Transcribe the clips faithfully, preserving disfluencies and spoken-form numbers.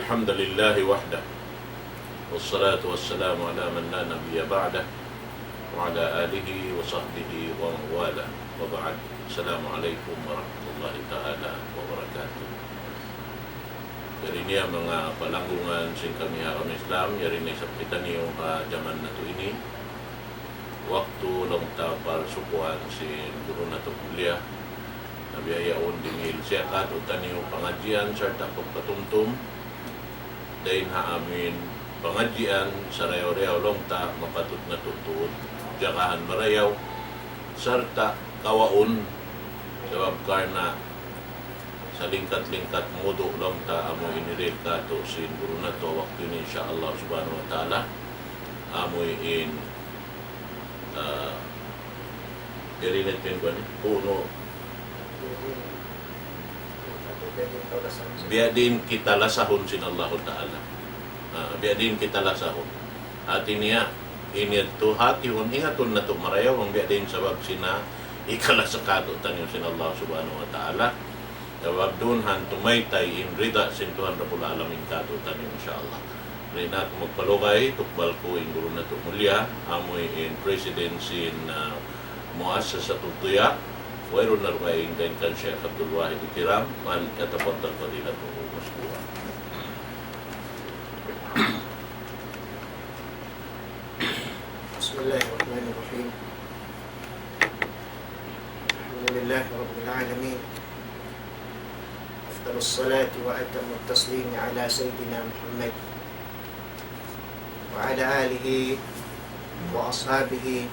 الحمد لله وحده، والصلاة والسلام على من لا نبي بعده، وعلى آله وصحبه ومن والاه، وبعد. السلام عليكم ورحمة الله تعالى وبركاته. Jari niya manga palanggungan sin kami ha agama Islam, jari na isab kitaniyu ha jaman natu' ini, waktu laung ta parsukuan sin guru natu' mulia, na biya' yaun dimihil siya kātu'niyu pangadjian sarta' pagpatumtum, dayn ha amin pangadjian sarayaw-rayaw laung ta mapatut natu' tuud jagahan marayaw, sarta' kawaun, sabab karna' salingkat-lingkat mawdu' laung ta amu in hirihil kātu' sin guru natu' waktu ini, insya Allah subhanahu wa ta'ala, amu in, ah, irinet in kuwan, puno. Biya' diin kita lasahun sin Allahu Ta'ala. Ah, biya' diin kita lasahun. Hati niya, ini tu hati un ingatun natu' marayaw, bang biya' diin sabab sin hikalasa kātu'niyu sin Allah subhanahu wa ta'ala. Sabab duun han tumaytay in rida sin Tuhan Rabbul Alamin kātu'niyu, insya Allah. Di' na aku magpalugay, tukbal ku in guru natu' mulia, amu in president sin, ah, Muassasatud Diya, ويرون الرباعي عند كان شيخ عبد الواحد الكرام، وليتفضل فضيلته مشكورا. بسم الله الرحمن الرحيم. الحمد لله رب العالمين. أفضل الصلاة وأتم التسليم على سيدنا محمد وعلى آله وأصحابه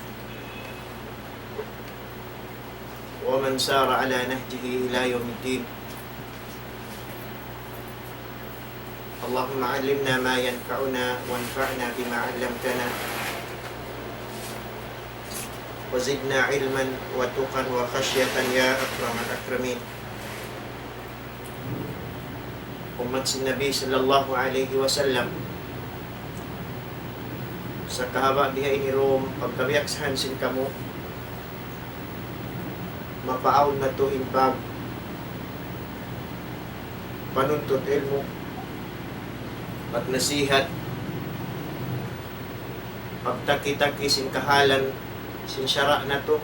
ومن سار على نهجه إلى يوم الدين. اللهم علمنا ما ينفعنا وانفعنا بما علمتنا وزدنا علما وتقى وخشية يا أكرم الأكرمين. Ummat sin Nabi sallallahu alayhi wasallam, sa' kahaba' biha ini rum pagkabiyaksahan sin kamu, mapaawn natu' in pag panuntut ilmu', pagnasihat, pagtaki-taki sin kahalan sin sara' natu',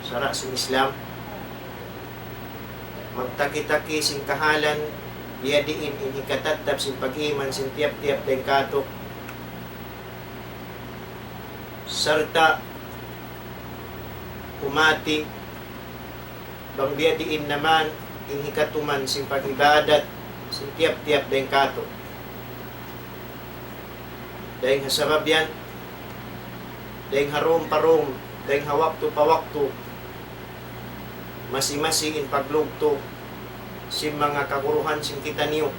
sara' sin Islam, magtaki-taki sin kahalan, biya' diin in hikatatap sin pag-iman sin tiyap-tiyap dayn kātu', sarta' humati, bang biya' diin na man in hikatuman sin pag-ibadat sin tiyap-tiyap dayn kātu'. Dayn ha sabab yan, dayn ha rum pa rum, dayn ha waktu pa waktu, masi-masi in paglugtu sin manga kaguruhan sin kitaniyu.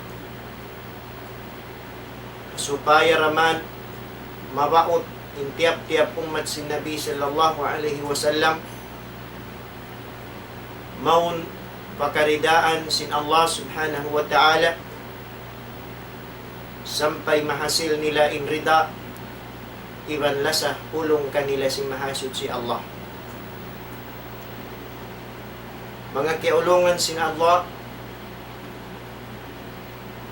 Supaya da man mabaut in tiyap-tiyap ummat sin Nabi sallallahu alayhi wasallam mawn pa karidaan sin Allah subhanahu wa ta'ala, sampay mahasil nila in rida iban lasa ulung kanila sin Mahasuchi Allah. Manga kiyaulungan sin Allah,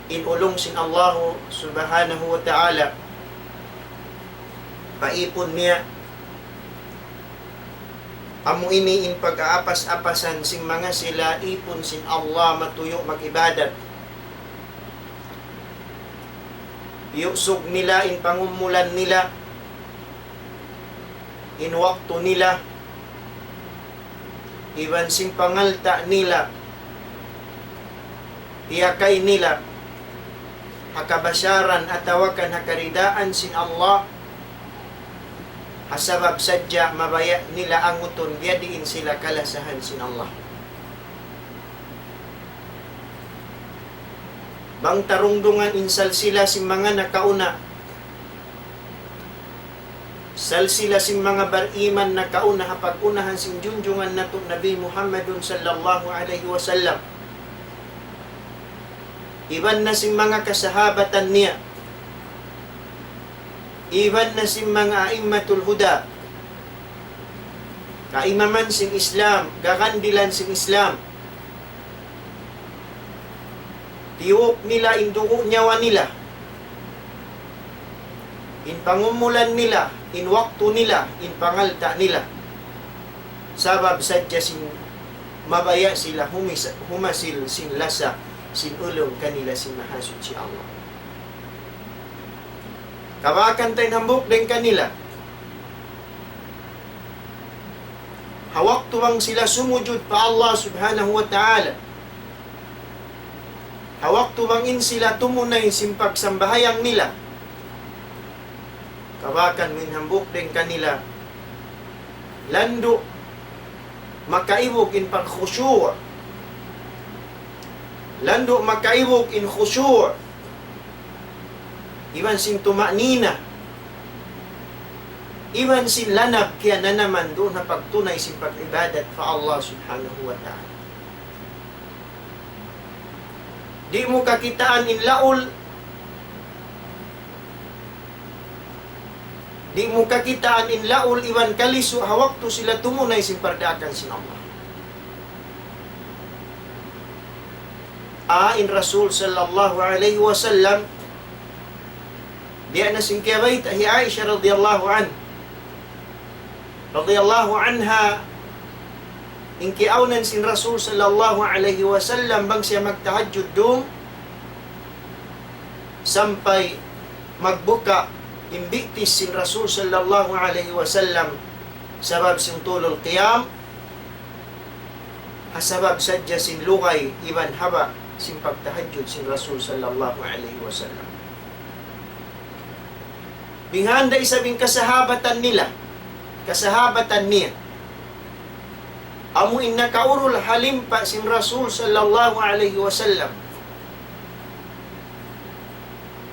in ulung sin Allahu subhanahu wa ta'ala pa īpun niya, amu ini in pag-aapas-apasan sin manga sila īpun sin Allah matuyu' mag-ibadat. Iyusug nila in pangumulan nila, in waktu nila, iban sin pangalta' nila, tiyakay nila ha kabasaran atawa kan ha karidaan sin Allah, ha sabab sadja mabaya' nila angutun biya' diin sila kalasahan sin Allah. Bang ta rungdungan in salsila sin manga nakauna, salsila sin manga bariman nakauna ha pag-unahan sin junjungan natu' Nabi Muhammadun sallallahu alayhi wasallam, iban na sin manga kasahabatan niya, iban na sin manga a'immatul huda, kaimaman sin Islam, gagandilan sin Islam. Iyuk nila in dugu' nyawa nila, in pangumulan nila, in waktu nila, in pangalta' nila. Sabab sadja sin mabaya' sila humis-, humasil sin lasa, sin ulung kanila sin Mahasuchi Allah. Kabakan ta in hambuuk dayn kanila. Ha waktu bang sila sumujud pa Allah Subhanahu wa Ta'ala, ha waktu bang in sila tumunay sin pagsambahayang nila, kabakan mu in hambuuk dayn kanila, landu' makaibug in pag-khushu', landu' makaibug in khushu', iban sin tuma'nina, iban sin lanab kiyananaman duun ha pagtunay sin pag-ibadat pa Allah Subhanahu wa Ta'ala. Di' mu kakitaan in laul, di' mu kakitaan in laul iban kalisu' ha waktu sila tumunay sin pardaakan sin Allah. Ah, in Rasul sallallahu alayhi wasallam, biya' na sin kiyabayta' hi Aisha radiyallahu anha, radiyallahu anha, in kiyaawnan sin Rasul sallallahu alayhi wasallam bang siya magtahajjud dum, sampay magbuka' in bitis sin Rasul sallallahu alayhi wasallam, sabab sin tulul qiyam, ha sabab sadja sin lugay iban haba' sin pagtahajjud sin Rasul sallallahu alayhi wasallam. Binghan da isab in kasahabatan nila, kasahabatan niya. Amu in nakaurul ha limpa sin Rasul sallallahu alayhi wasallam.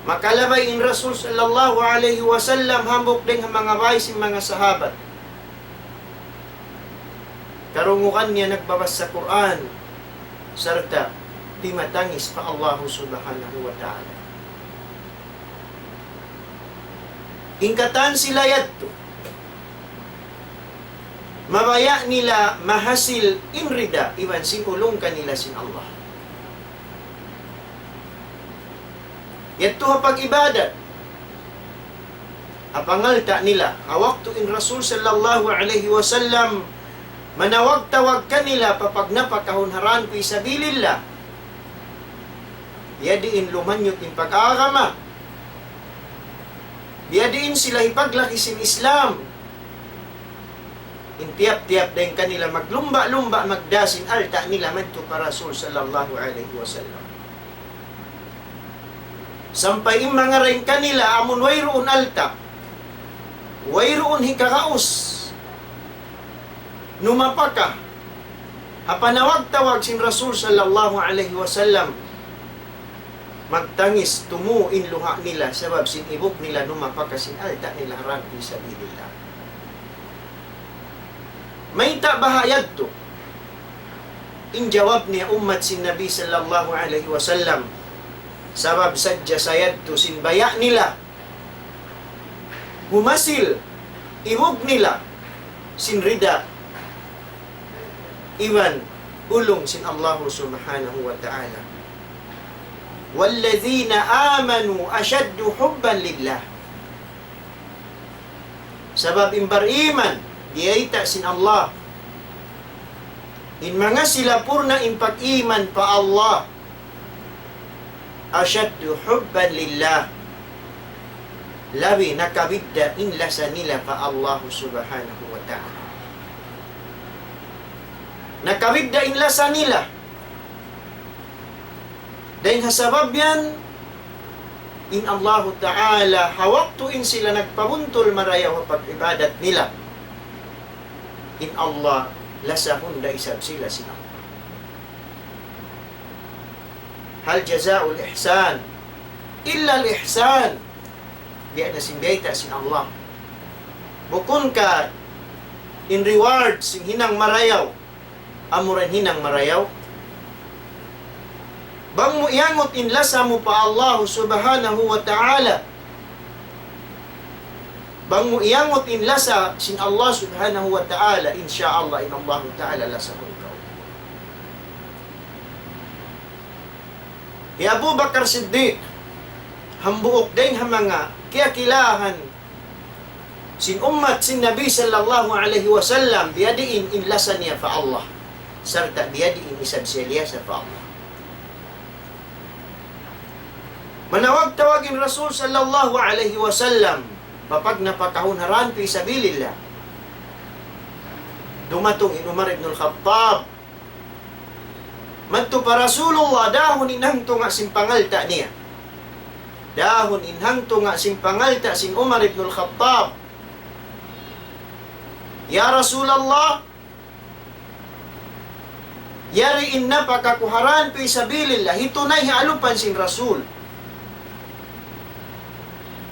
Makalabay in Rasul sallallahu alayhi wasallam hambuuk dayn ha manga bāy sin manga sahabat. Karungugan niya nagbabasa Qur'an, sarta' timatangis pa Allahu Subhanahu wa Ta'ala. In katan sila yadtu, mabaya' nila mahasil in rida iban sin ulung kanila sin Allah. Yadtu ha pag-ibadat, ha pangalta' nila, ha waktu in Rasul sallallahu alayhi wasallam manawag-tawag kanila pa pagnapakahun ha dān fi sabilillah. Biyadiin lumanyut in pag-agama. Biyadiin sila hipaglaki sin Islam. In tiyap-tiyap dayn kanila maglumba'-lumba' magdā sin alta' nila madtu pa Rasul sallallahu alayhi wasallam. Sampay in manga dayn kanila amun wayruun alta', wayruun hikaraus, numapaka ha panawag-tawag sin Rasul sallallahu alayhi wasallam, magtangis, tumū in luha' nila, sabab sin ibug nila numapaka sin alta' nila ha dān fi sabilillah. Mayta' baha' yadtu? In jawab niya ummat sin Nabi sallallahu alayhi wasallam, sabab sadja sa yadtu sin baya' nila, humasil, ibug nila, sin rida iban ulung sin Allahu Subhanahu wa Ta'ala. وَالَّذِينَ آمَنُوا أَشَدُّ حُبًّا لِلَّهِ. Sabab in bariman, diyayta' sin Allah, in manga sila purna' in pag-iman pa Allah, أَشَدُّ حُبًّا لِلَّهِ. Labi nakabidda' in lasa nila pa Allah Subhanahu wa Ta'ala. Nakabidda' in lasa nila. Dayn ha sabab yan, in Allahu Ta'ala, ha waktu in sila nagpabuntul marayaw ha pag-ibadat nila, in Allah, lasahun da isab sila sin Allah. هَلْ جَزَاءُ الْإِحْسَانِ إِلَّا الْإِحْسَانُ. Biya' na sin bayta' sin Allah. Bukun ka in reward sin hinang marayaw, amura in hinang marayaw? Bang mu iyangut in lasa mu pa Allah Subhanahu wa Ta'ala, bang mu iyangut in lasa sin Allah Subhanahu wa Ta'ala, insya Allah in Allahu Ta'ala lasahun kaw. Hi Abu Bakar Siddiq, hambuuk dayn ha manga kiyakilahan sin ummat sin Nabi sallallahu alayhi wasallam, biyadiin in lasa niya pa Allah. Sarta' biyadiin isab siya liyasa pa Allah. Manawag-tawag in Rasul sallallahu alayhi wasallam, papagnapakahun ha dan fi sabilillah. Dumatung in Umar ibn al-Khattab. Madtu pa Rasulullah, dahun in hangtunga' sin pangalta' niya. Dahun in hangtunga' sin pangalta' sin Umar ibn al-Khattab. "Ya Rasulullah, yari in napaka ku ha dan fi sabilillah, hitunay ha alupan sin Rasul."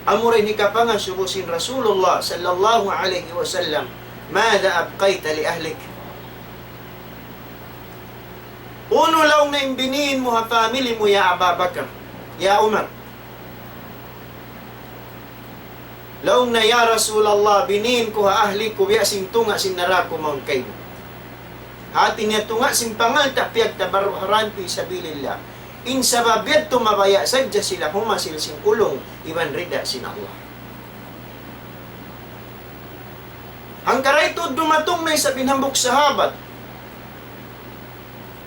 Amura in hikapangasubu sin Rasulullah sallallahu alayhi wasallam, "ماذا أبقيت لأهلك؟" Unu laung niya in biniin mu ha family mu, ya Aba Bakar, ya Umar? Laung niya, "Ya Rasulullah, biniin ku ha ahli ku, biya' sin tunga' sin nara ku mawn kaymu." Hati niya tunga' sin pangalta' piyagtabarru' ha dan fi sabilillah. In sabab yadtu mabaya' sadja sila humasil sin ulung iban rida sin Allah. Hangkan didtu dumatung na isab in hambuuk sahabat,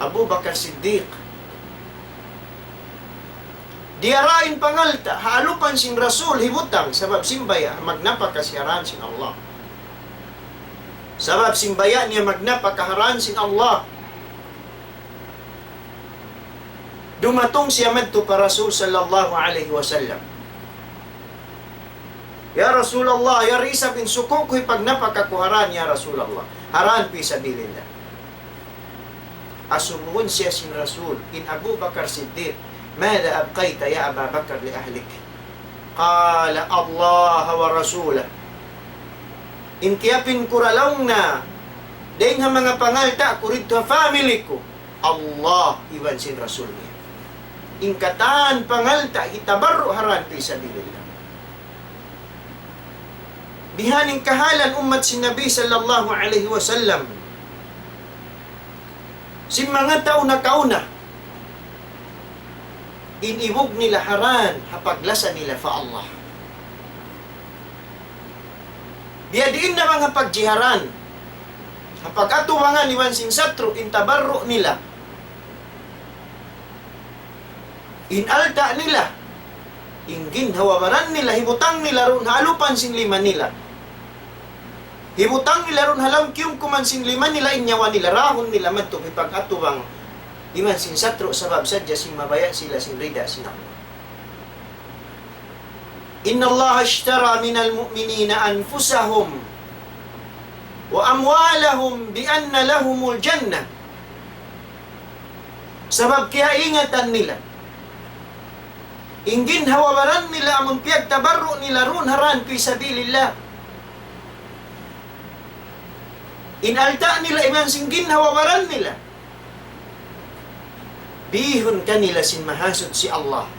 Abu Bakar Siddiq. Diyara in pangalta' ha alupan sin Rasul hibutang, sabab sin baya' magnapaka siya ha dan sin Allah. Sabab sin baya' niya magnapaka ha dan sin Allah. Dumatung siya madtu pa Rasul sallallahu alayhi wasallam. "Ya Rasulullah, yari isab in suku' ku hipagnapaka ku ha dan, ya Rasulullah. Ha dan fi sabilillah." Asubuhun siya sin Rasul, in Abu Bakar Siddiq, "ماذا أبقيت يا أبا بكر لأهلك؟" قال: "الله ورسوله." In kiyapin ku ra laung niya, dayn ha manga pangalta' ku didtu ha family ku, Allah iban sin Rasul niya. In katan pangalta' hitabarru' ha dan fi sabilillah. Bihan in kahalan ummat sin Nabi sallallahu alayhi wasallam. Sin manga tau nakauna, in ibug nila ha dan ha paglasa nila pa Allah. Biyadiin na bang ha pagjiharan, ha pag-atubangan iban sin satru', in tabarru' nila, in alta' nila, in ginhawa-baran nila, hibutang nila duun ha alupan sin lima nila. Hibutang nila duun ha lawm kiyumkuman sin lima nila, in nyawa nila, dahun nila madtu hipag-atubang iban sin satru', sabab sadja sin mabaya' sila sin rida sin Allah. إن الله اشترى من المؤمنين أنفسهم وأموالهم بأن لهم الجنة. Sabab kiyaingatan nila in ginhawa-baran nila amun piyagtabarru' nila duun ha dan fi sabilillah. In alta' nila iban sin ginhawa-baran nila, bihun kanila sin Mahasuchi Allah.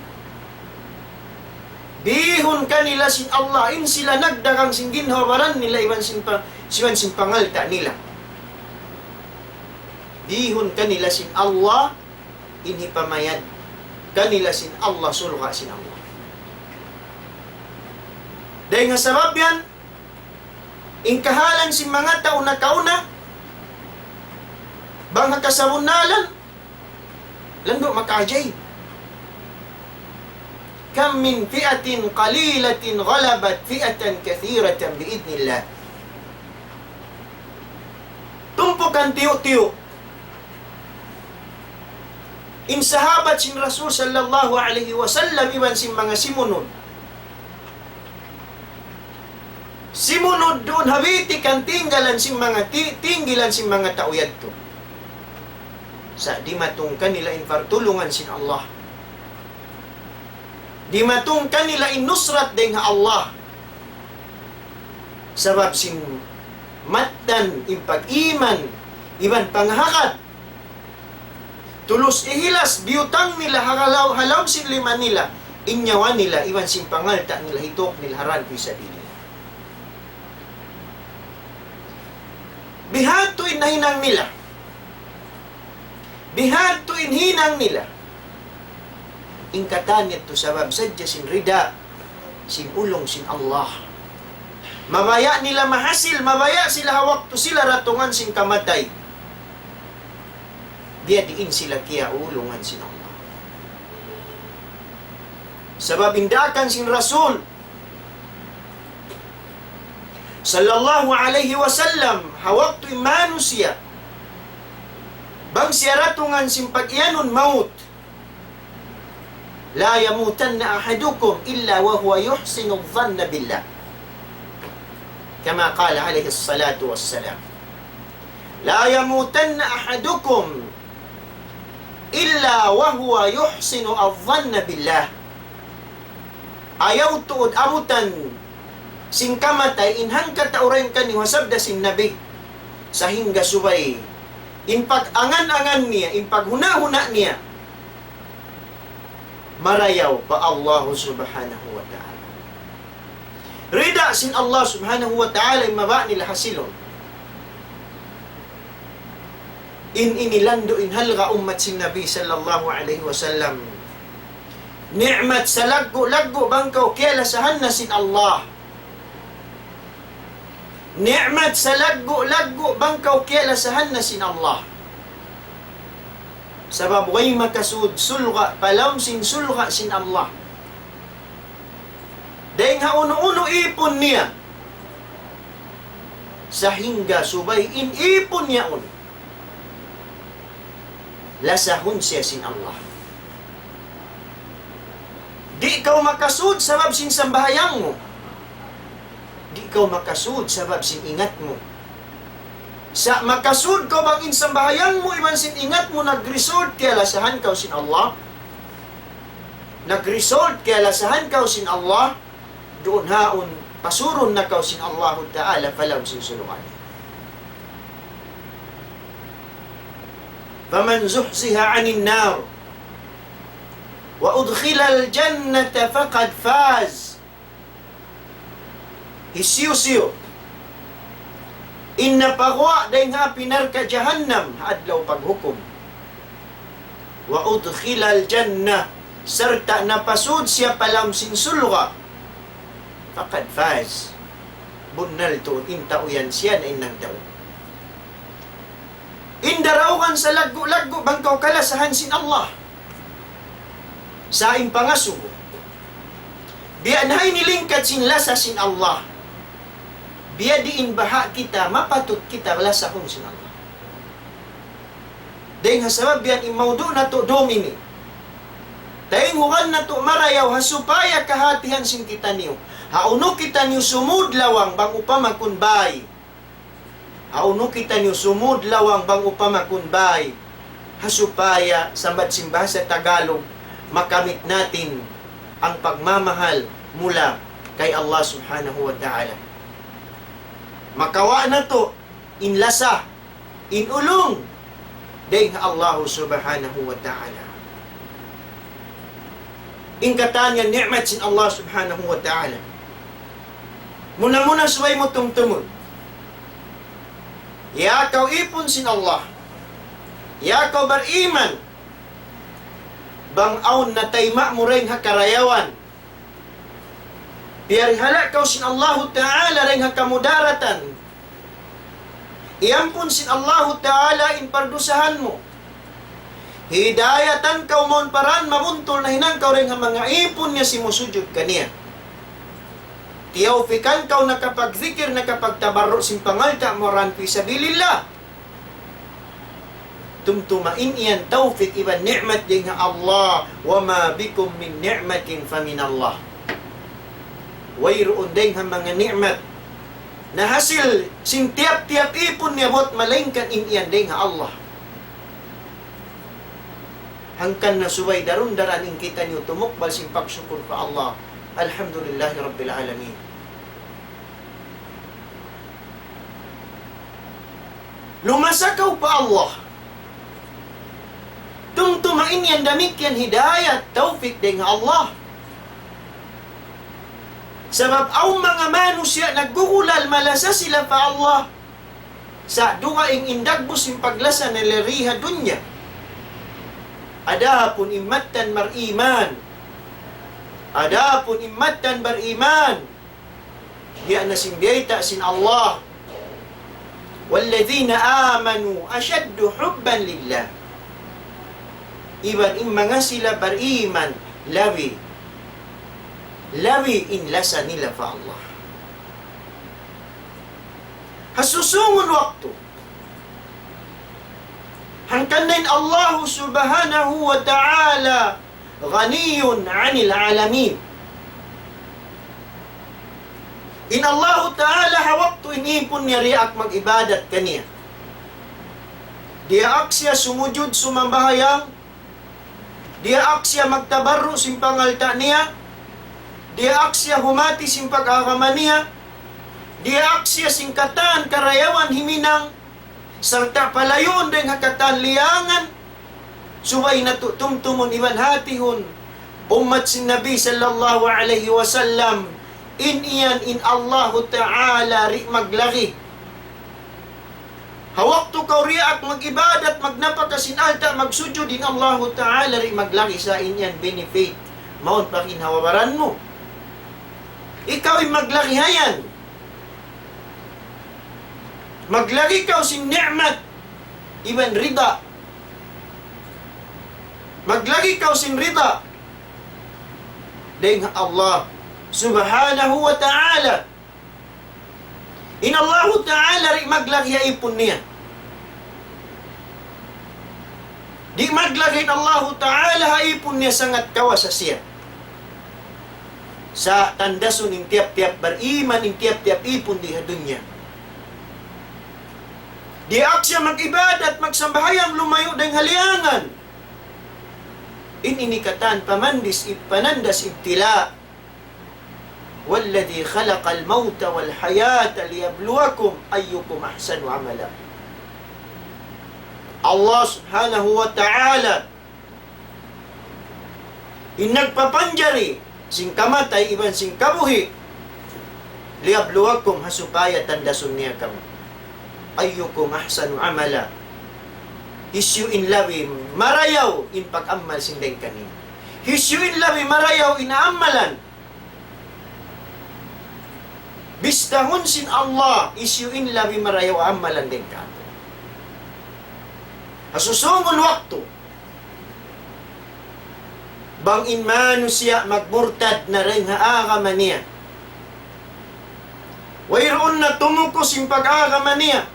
Bihun kanila sin Allah, in sila nagdagang sin ginhawa-baran nila iban sin pa-, iban sin pangalta' nila. Bihun kanila sin Allah, in hipamayad kanila sin Allah, surga' sin Allah. Dayn ha sabab yan, in kahalan sin manga tau nakauna, bang ha kasabunnalan, landu' makaajay. كم من فئة قليلة غلبت فئة كثيرة بإذن الله. Tumpukan tiyu'-tiyu' in sahabat sin Rasul sallallahu alayhi wasallam iban sin manga simunud. Simunud duun ha bitikan tinggalan sin manga ti-, tinggilan sin manga tau yadtu. Sa' dimatung kanila in partulungan sin Allah. Dimatung kanila in nusrat dayn ha Allah. Sabab sin mattan in pag-iman iban pangahagad. Tulus ihilas, biyutang nila ha law-, ha lawm sin lima nila, in nyawa nila, iban sin pangalta' nila, hituk nila ha dan fi sabilillah. Bihadtu in nahinang nila. Bihadtu in hinang nila. In katan yadtu sabab sadja sin rida, sin ulung sin Allah. Mabaya' nila mahasil, mabaya' sila ha waktu sila datungan sin kamatay. Biyadiin sila kiyaulungan sin Allah. Sabab in daakan sin Rasul sallallahu alayhi wasallam, ha waktu in manusiya', bang siya datungan sin pag-iyanun maut, لا يموتن أحدكم إلا وهو يحسن الظن بالله. كما قال عليه الصلاة والسلام. لا يموتن أحدكم إلا وهو يحسن الظن بالله. Ayaw tuud abutan sin kamatay in hangkatau dayn kaniyu ha sabda sin Nabi. Sahingga subay in pag-angan-angan niya, in paghuna'-huna' niya, marayaw pa Allah Subhanahu wa Ta'ala. Rida sin Allah Subhanahu wa Ta'ala in mabaya' nila hasilun. In ini landu' in halga' ummat sin Nabi sallallahu alayhi wasallam. Ni'mat salaggu'-laggu' bang kaw kiyalasahan na sin Allah. Ni'mat salaggu'-laggu' bang kaw kiyalasahan na sin Allah. Sabab way makasud surga' pa lawm sin surga' sin Allah dayn ha unu-unu ipun niya. Sahingga subay in ipun yaun lasahun siya sin Allah. Di' kaw makasud sabab sin sambahayang mu. Di' kaw makasud sabab sin ingat mu. Sa' makasud kaw bang in sambahayang mu iban sin ingat mu nag-result kiyalasahan kaw sin Allah. Nag-result kiyalasahan kaw sin Allah. Duun haun, pasurun na kaw sin Allahu Ta'ala pa lawm sin surga' niya. فمن زحزح عن النار وأدخل الجنة فقد فاز. Hisiyu-siyu in napaguwa' dayn ha api narka' jahannam ha adlaw paghukum. وأدخل الجنة, sarta' napasud siya pa lawm sin surga'. فقد فاز. Bunnal tuud in tau yan siya na in nagdaug. In daraugan salaggu'-laggu' bang kaw kalasahan sin Allah. Sa' in pangasubu, biya' na ini lingkat sin lasa sin Allah. Biya' diin baha' kita mapatut kita lasahun sin Allah. Dayn ha sabab yan in maudu' natu' dum ini. Tayingugan natu' marayaw ha supaya kahatihan sin kitaniyu. Hawnu kitaniyu sumud lawang bang upama kun bay. Hawnu kitaniyu sumud lawang bang upama kun bay. Ha supaya sambat sin bahasa Tagalog, makamit natin ang pagmamahal mula kay Allah Subhanahu wa Ta'ala. Makawa' natu' in lasa, in ulung dayn ha Allah Subhanahu wa Ta'ala. In katan yan ni'mat sin Allah Subhanahu wa Ta'ala. Muna-muna subay mu tumtumun. Ya kaw ipun sin Allah. Ya kaw bariman. Bang awn natayma' mu dayn ha karayawan, piyarihala' kaw sin Allahu Ta'ala dayn ha kamudaratan. Iyampun sin Allahu Ta'ala in pardusahan mu. Hidayatan kaw mawn pa dan mabuntul na hinang kaw dayn ha manga ipun niya simusujud kaniya. Tiyawfikan kaw nakapagzikir, nakapagtabarru' sin pangalta' mu ha dan fi sabilillah. Tumtuma in yan tawfik iban ni'mat dayn ha Allah. وما بكم من نعمة فمن الله. Wayruun dayn ha manga ni'mat na hasil sin tiyap-tiyap ipun niya buwat malaingkan in yan dayn ha Allah. Hangkan na subay darun-daran in kitaniyu tumukbal sin pagsukur pa Allah. Alhamdulillahi Rabbil Alamin. Lumasa kaw pa Allah. Tumtuma in yan damikkiyan hidayat, tawfik dayn ha Allah. Sabab awn manga manusiya' naggugulal malasa sila pa Allah. Sa' dugaing in dagbus sin paglasa nila di ha dunya. Adapun in mattan bariman, Adapun in mattan bariman, biya' na sin biyayta' sin Allah, والذين آمنوا أشد حبا لله. Iban in manga sila bariman, labi, labi in lasa nila pa Allah. Ha susungun waktu, hangkan na in Allah subhanahu wa ta'ala غني عن العالمين. In Allahu Ta'ala ha waktu in ipun niya diyaak mag-ibadat kaniya. Diyaak siya sumujud sumambahayang, diyaak siya magtabarru' sin pangalta' niya, diyaak siya humati sin pag-agama niya, diyaak siya sin katan karayawan himinang, sarta' palayuun dayn ha katan liyangan, subay natu' tumtumun iban hatihun, ummat sin Nabi sallallahu alayhi wasallam, in iyan in Allahu Ta'ala di' maglagi. Ha waktu kaw diyaak mag-ibadat, magnapaka sin alta', magsujud, in Allahu Ta'ala di' maglagi sa' in iyan benefit. Mawn pa ginhawa-baran mu. Ikaw in maglagi ha yan. Maglagi kaw sin ni'mat iban rida. Maglagi kaw sin rida dayn ha Allah subhanahu wa ta'ala. In Allahu ta'ala di' maglagi ha ipun niya. Di' maglagi in Allahu ta'ala ha ipun niya, sangat kawasa siya. Sa' tandasun in tiyap-tiyap bariman, in tiyap-tiyap ipun di ha dunya. Diyaak siya mag-ibadat, magsambahayang, lumayu' dayn ha liyangan. In ini katan pamandis, panandas ibtila. والذي خلق الموت والحياة ليبلوكم أيكم أحسن عملا. Allah subhanahu wa ta'ala in nagpapanjari sin kamatay iban sin kabuhi', liyabluwakum, ha supaya tandasun niya kamu. Ayyukum ahsanu amala. Hisiyu in labi marayaw in pag-amal sin dayn kaniyu. Hisiyu in labi marayaw in amalan. Bistahun sin Allah, hisiyu in labi marayaw amalan dayn kātu'. Ha susungun waktu, bang in manusiya' magmurtad na dayn ha agama niya. Wayruun na tumuku sin pag-agama niya.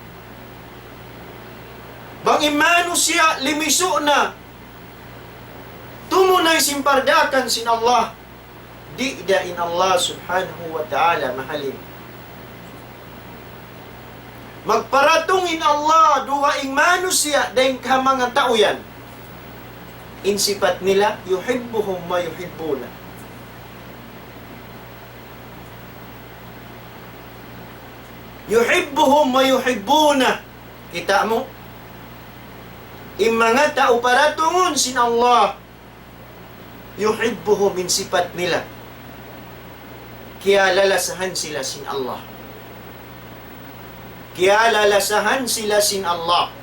Bang in manusiya' limisu' na, tumunay sin pardakan sin Allah. Di' da in Allah subhanahu wa ta'ala mahalin. Magparatung in Allah dugaing manusiya' dayn ha manga tau yan. In sipat nila, يحبهم ويحبونه. يحبهم ويحبونه. Kita' mu? In manga tau paratungun sin Allah, يحبهم, in sipat nila, kiyalalasahan sila sin Allah. Kiyalalasahan sila sin Allah.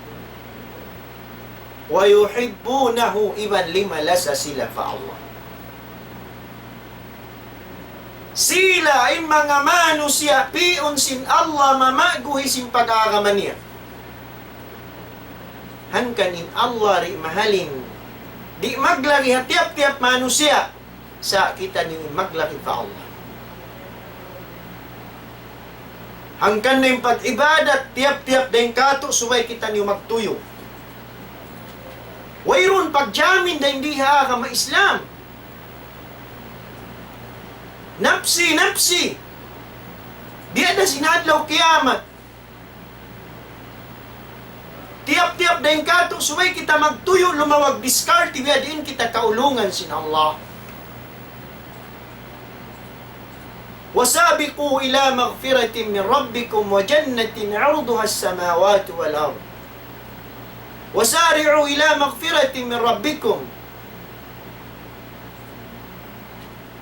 ويحبونه, iban limalasa sila pa Allah. Sila in manga manusiya' pi'un sin Allah mamaguhi sin pag-agama niya. Hangkan in Allah di' mahalin, di' maglagi ha tiyap-tiyap manusiya', sa' kitaniyu in maglagi pa Allah. Hangkan na in pag-ibadat, tiyap-tiyap dayn kātu' subay kitaniyu magtuyu'. Wayruun pagjamin dayn di ha agama Islam. Napsi, napsi. Biya' da sin adlaw kiyamat. Tiyap-tiyap dayn kātu', subay kita magtuyu', lumawag diskarte, biya' diin kita kaulungan sin Allah. وسابقوا إلى مغفرة من ربكم وجنة عرضها السماوات والأرض وسارعوا إلى مغفرة من ربكم.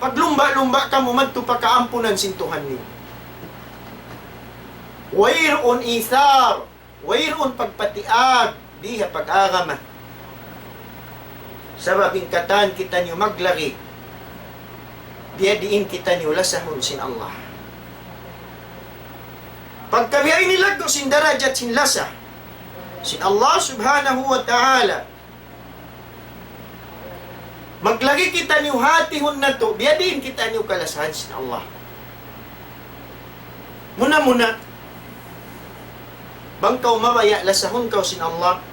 Paglumba'-lumba' kamu madtu pa kaampunan sin Tuhan niyu. Wayruun ithar, wayruun pagpatiag, di ha pag-agama. Sabab in katan kitaniyu maglagi. Biya' diin kitaniyu lasahun sin Allah. Pagka biya' ini laggu' sin darajat sin lasa sin Allah Subhanahu wa Ta'ala, maglagi kitaniyu hatihun natu', biya' diin kitaniyu kalasahan sin Allah. Muna-muna, bang kaw mabaya' lasahun kaw sin Allah,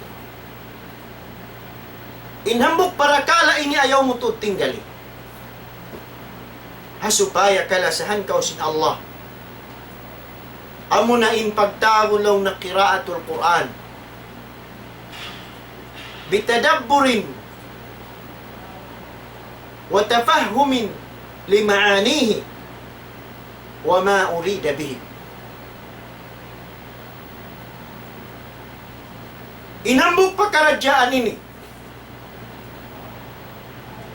in hambuuk parakala' ini ayaw mu tuud tinggali. Ha supaya kalasahan kaw sin Allah. Amuna in pagtawagun laung na qiraatul Qur'an. بتدبر وتفهم لمعانيه وما أريد به. In hambuuk pakaradjaan ini,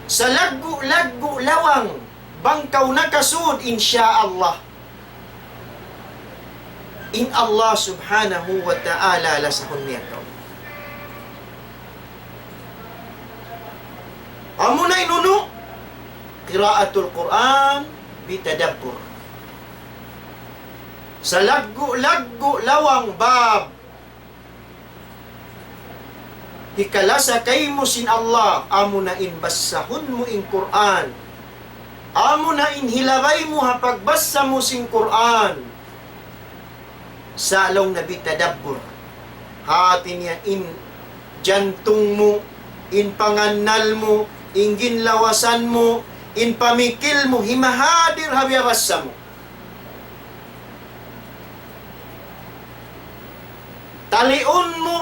salaggu'-laggu' lawang bang kaw nakasud, insya Allah, in Allah Subhanahu wa Ta'ala lasahun niya kaw. Amuna in unu, qiraatul Qur'an bitadabbur. Salaggu'-laggu' lawang bab hikalasa kaymu sin Allah, amuna in basahun mu in Qur'an. Amuna in hilabay mu ha pagbasa mu sin Qur'an. Sa' laung na bitadabbur. Hati niya in jantung mu, in pangannal mu, in ginlawasan mu, in pamikil mu, himahadir ha biyabasa mu. Taliun mu.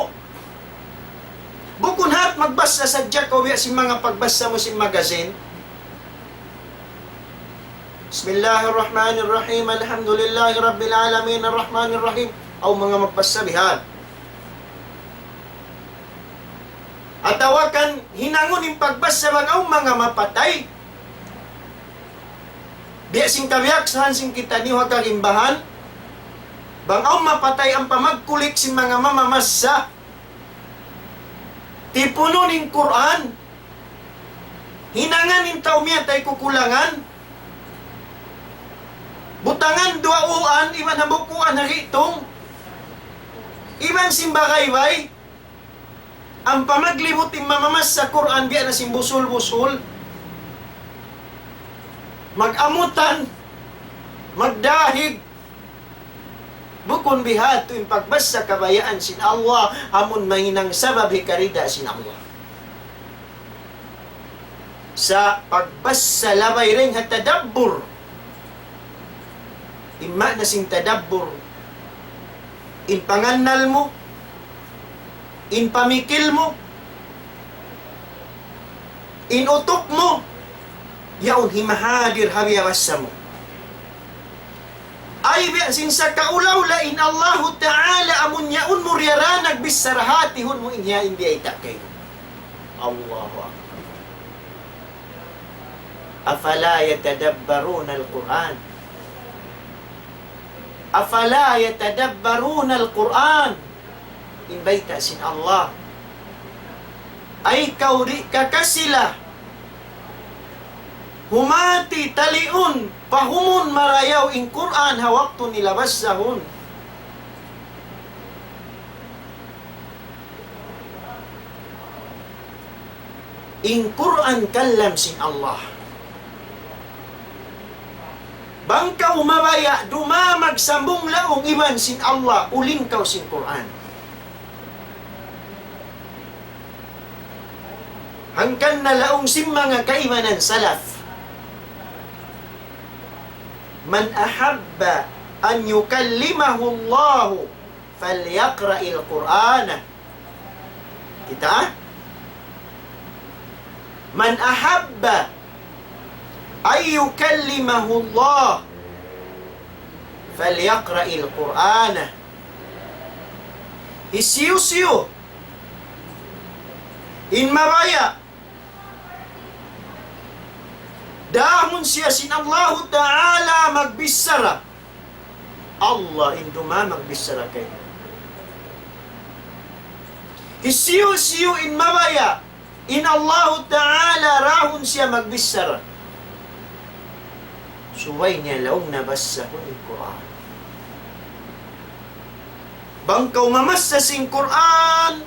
Bukun hat magbasa sadja kaw biya' sin manga pagbasa mu sin magazine. بسم الله الرحمن الرحيم، الحمد لله رب العالمين، الرحمن الرحيم. Awn manga magbasa bihan. Atawa kan hinangun in pagbasa bang awn manga mapatay. Biya' sin kabiyaksahan sin kitaniyu ha karimbahan, bang awn mapatay ampa magkulik sin manga mamamasa, tipunun in Qur'an, hinangan in tau miyatay kukulangan, butangan duwaa uan, iban hambuuk uan ha gitung, iban sin bagaybay, ampa maglibut in mamamasa Qur'an biya' na sin busul-busul. Mag-amutan, magdahig. Bukun bihadtu in pagbasa kabayaan sin Allah, amun mahinang sabab hikarida sin Allah. Sa' pagbasa labay dayn ha tadabbur. In maana sin tadabbur, in pangannal mu, in pamikil mu, in utuk mu, yaun himahadir ha biyabasa mu. Ay biya' sin sakaula-ula in Allahu Ta'ala amun yaun mu diyara nagbichara hatihun mu in hiya in biyayta' kaymu. Allahu Akbar. أفلا يتدبرون القرآن؟ أفلا يتدبرون القرآن؟ In bayta' sin Allah. Ay kaw di' ka kasila humati, taliun, pahumun marayaw in Qur'an ha waktu nila basahun. In Qur'an kalam sin Allah. Bang kaw mabaya' dumamag sambung laung iban sin Allah, uling kaw sin Qur'an. Hangkan na laung sin manga kaibanan salaf, من أحب أن يكلمه الله فليقرأ القرآن. Kita'? من أحب أن يكلمه الله فليقرأ القرآن. Hisiyu-siyu in mabaya' dahun siya sin Allahu Ta'ala magbichara, Allah in dumamag bichara kaymu. Hisiyu-siyu in mabaya' in Allahu Ta'ala dahun siya magbichara, Subay niya laung niya basahun in Qur'an. Bang kaw mamassa sin Qur'an,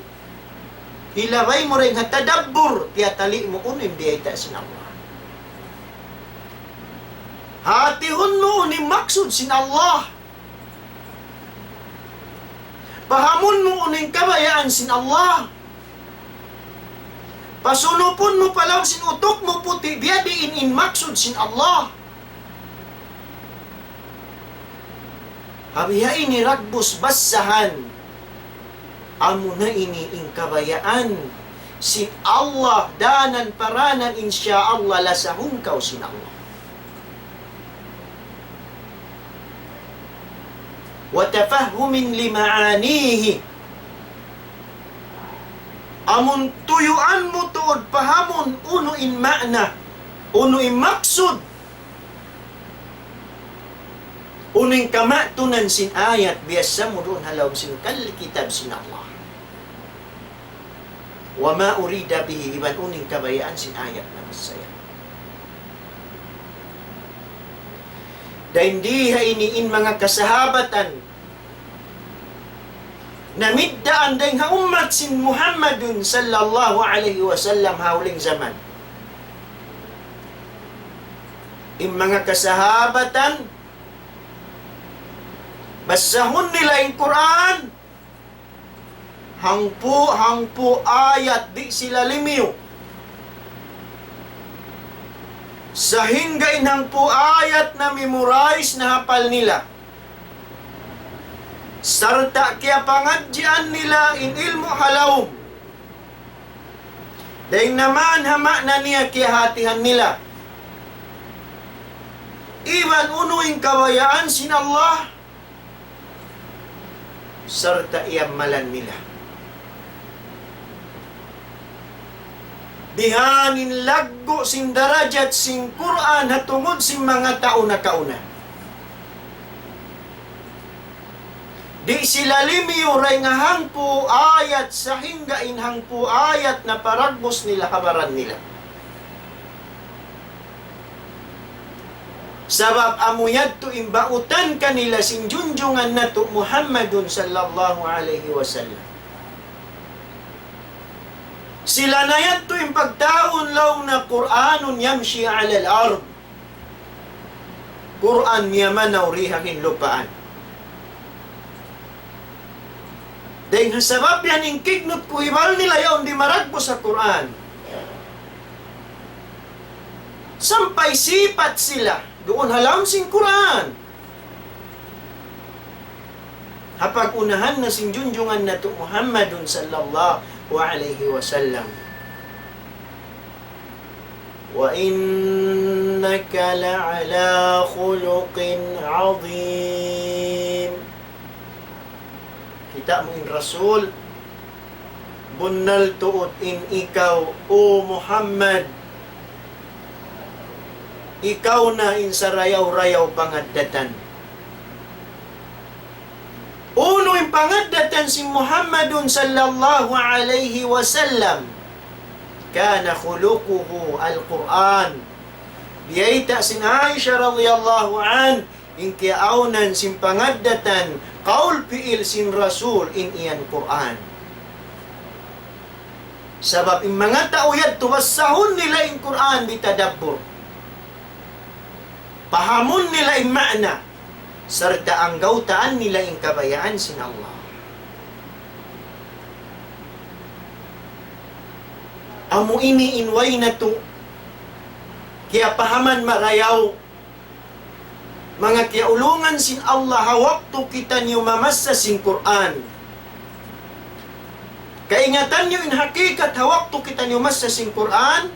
hilabay mu dayn ha tadabbur, tiyatali' mu unu in biyayta' sin Allah. Hatihun mu unu in maksud sin Allah. Pahamun mu unu in kabayaan sin Allah. Pasunupun mu pa lawm sin utuk mu puti' biyadiin in maksud sin Allah. Ha bihaini dagbus bassahan. Amuna ini in kabayaan sin Allah, danan paranan, insya Allah, lasahun kaw sin Allah. وتفهم لمعانيه. Amun tuyuan mu tuud pahamun unu in ma'na, unu in maksud, unu in kamatunan sin ayat, biyassa mu duun ha lawm sin kal-, kitab sin Allah. وما أريد به, iban unu in kabayaan sin ayat na masa yan. Dayn di ha ini in manga kasahabatan, namiddaan dayn ha ummat sin Muhammadun sallallahu alayhi wasallam ha huling jaman. In manga kasahabatan, basahun nila in Qur'an, hangpu', hangpu' ayat di' sila limiyu. Sahingga in hangpu' ayat na-memorize, nahapal nila. Sarta' kiyapangadjian nila in ilmu' ha lawm. Dayn naman ha ma'na niya kiyahatihan nila. Iban unu in kabayaan sin Allah, sarta' iyammalan nila. Bihan in laggu' sin darajat sin Qur'an ha tungud sin manga tau nakauna. Di' sila limiyu dayn ha hangpu' ayat sahingga in hangpu' ayat na paragbus nila ha baran nila. Sabab amu yadtu in bautan kanila sin junjungan natu' Muhammadun sallallahu alayhi wasallam. Sila na yadtu in pagtawagun laung na قرآن يمشي على الأرض. Qur'an miyamanaw dii ha hinlupaan. Dayn ha sabab yan in kignut kuhibal nila yaun di' maragbus ha Qur'an. Sampay sipat sila duun ha lawm sin Qur'an. Ha pag-unahan na sin junjungan natu' Muhammadun sallallahu alayhi wasallam. وإنك لعلى خلق عظيم. Kita' mu in Rasul, bunnal tuud in ikaw, O Muhammad, ikaw na in sarayaw-rayaw pangaddatan. Unu in pangaddatan sin Muhammadun sallallahu alayhi wasallam? كان خلقه القرآن. Biyayta' sin Aisha radiyallahu anha, in kiyaawnan sin pangaddatan, qawl fi'il sin Rasul in yan Qur'an. Sabab in manga tau yadtu basahun nila in Qur'an bitadabbur. Pahamun nila in ma'na, sarta' anggawtaan nila in kabayaan sin Allah. Amu ini in way natu' kiyapahaman marayaw, manga kiyaulungan sin Allah, ha waktu kitaniyu mamassa sin Qur'an. Kaingatan niyu in hakikat ha waktu kitaniyu massa sin Qur'an.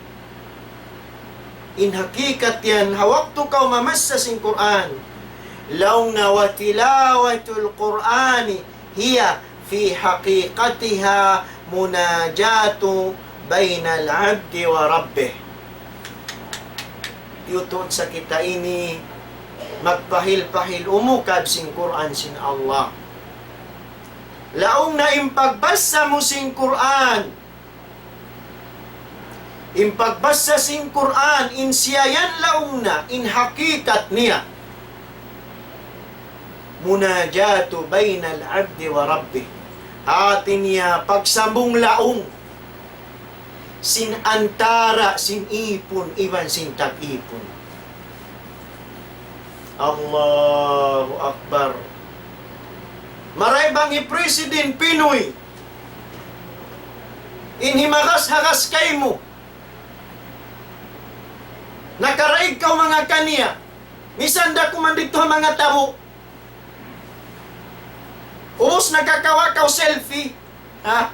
In hakikat yan, ha waktu kaw mamassa sin Qur'an. Laung na وتلاوة القرآن هي في حقيقتها مناجاة بين العبد وربه. Tiyutuud sa kita ini, magpahil-pahil umukab sin Qur'an sin Allah. Laung na in pagbassa mu sin Qur'an, In pagbasa sin Qur'an, in siya yan laung na, in hakikat niya. مناجاة بين العبد وربه. Hati niya pagsambung laung sin antara' sin ipun iban sin tag-ipun. Allahu Akbar. Marayaw bang hi President Pinoy in himagas-hagas kaymu, nakaraig kaw manga kaniya, misan da kuman didtu ha manga tabu'. Ubus nakakawa' kaw selfie. Ha?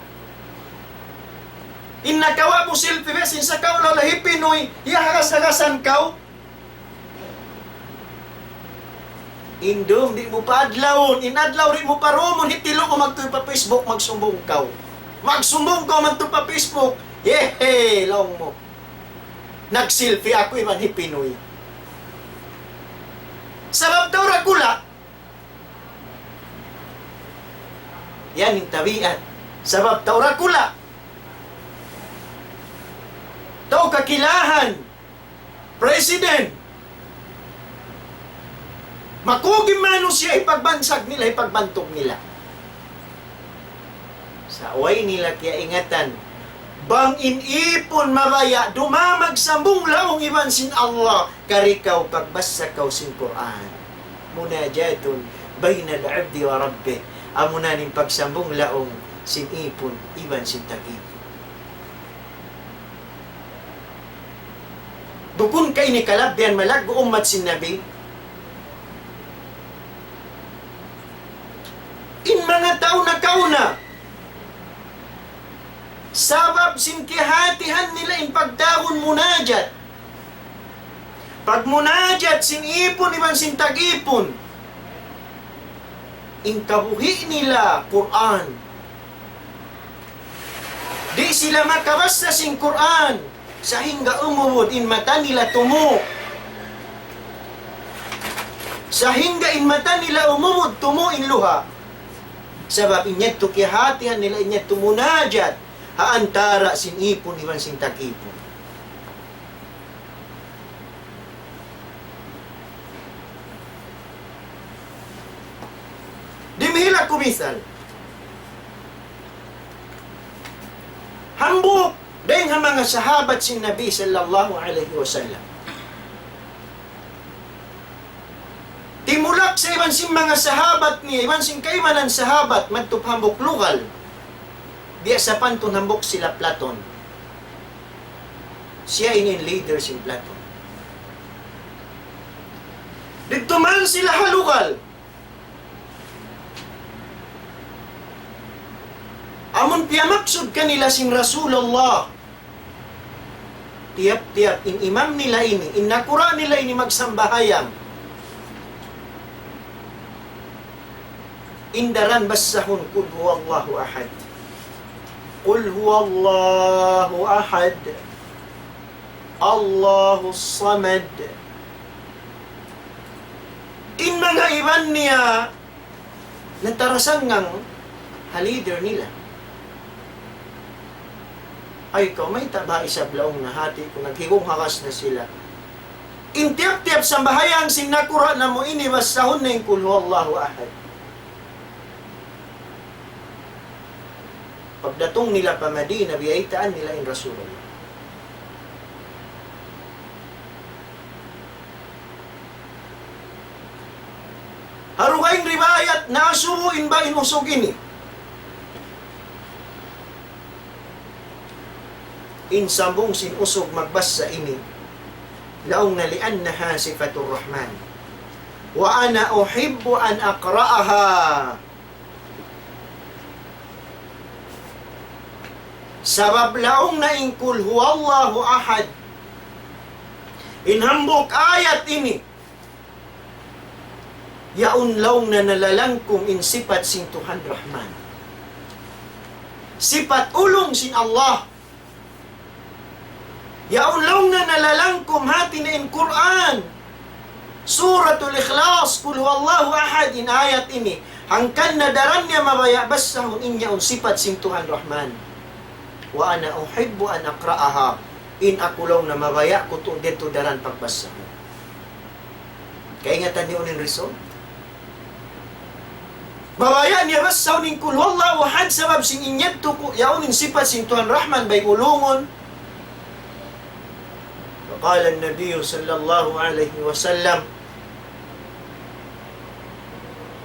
In nakawa' mu selfie, bes, in sa kaw law lahi Pinoy, hiyahagas-hagasan kaw. In dum di' mu pa adlawun, in adlaw di' mu pa rumun, hitilu' mu magtuy pa Facebook, magsumbung kaw. Magsumbung kaw magtuy pa Facebook, yehe, laung mu. Nag-selfie aku iban hi Pinoy. Sabab tau dakula'. Yan in tabiat. Sabab tau dakula'. Tau kakilahan. President. Makugim manusiya' hipagbansag nila, hipagbantug nila. Sa' way nila kiyaingatan. Bang in ipun mabaya' dumamag sambung laung iban sin Allah, kari kaw pagbasa kaw sin Qur'an. مناجاة بين العبد وربه. Amuna in pagsambung laung sin ipun iban sin tag-ipun. Bukun ka ini kalabbihan malaggu' ummat sin Nabi? In manga tau nakauna, sabab sin kiyahatihan nila in pagtawagun munajat. Pagmunajat sin ipun iban sin tag-ipun. In kabuhi' nila Qur'an. Di' sila makabasa sin Qur'an, sahingga umubud in mata nila tumu'. Sahingga in mata nila umubud tumu' in luha'. Sabab in yadtu kiyahatihan nila in yadtu munajat ha antara' sin ipun iban sin tag-ipun. Dimihil aku misal. Hambuuk dayn ha manga sahabat sin Nabi sallallahu alayhi wasallam. Timulak sa iban sin manga sahabat niya, iban sin kaibanan sahabat, madtu pa hambuuk lugal. Biya' sapantun hambuuk sila platoon. Siya ini in leader sin platoon. Didtu man sila ha lugal. Amun piyamaksud kanila sin Rasulullah, tiyap-tiyap in imam nila ini, in nakura' nila ini magsambahayang, in daran basahun, قل هو الله أحد. قل هو الله أحد. الله الصمد. In manga iban niya, natarasanggang ha leader nila. Ay, kaw mayta' ba isab laung na hati ku, naghigughakas na sila. In tiyap-tiyap sambahayang sin nakura' namu' ini, basahun na in قل هو الله أحد. Pagdatung nila pa Madina, biyaytaan nila in Rasulullah. Ha dugaing riwayat, naasubu in bāy usug ini. In sambung sin usug magbasa ini, laung na, لأنها صفة الرحمن. وأنا أحب أن أقرأها. Sabab laung na in قل هو الله أحد, in hambuuk ayat ini, yaun laung na nalalangkum in sipat sin Tuhan Rahman. Sipat ulung sin Allah. Yaun laung na nalalangkum hati niya in Qur'an. Suratul Ikhlas, قل هو الله أحد, in ayat ini. Hangkan na daran niya mabaya' basahun in yaun sipat sin Tuhan Rahman. وأنا أحب أن أقرأها. In aku laung na mabaya' ku tuud didtu daran pagbassa. Kaingatan niyu in reason? Mabaya' niya bassahun in Qul Huwallahu Ahad sabab sin in yadtu ku, yaun in sipat sin Tuhan Rahman bay ulungun. فقال النبي صلى الله عليه وسلم,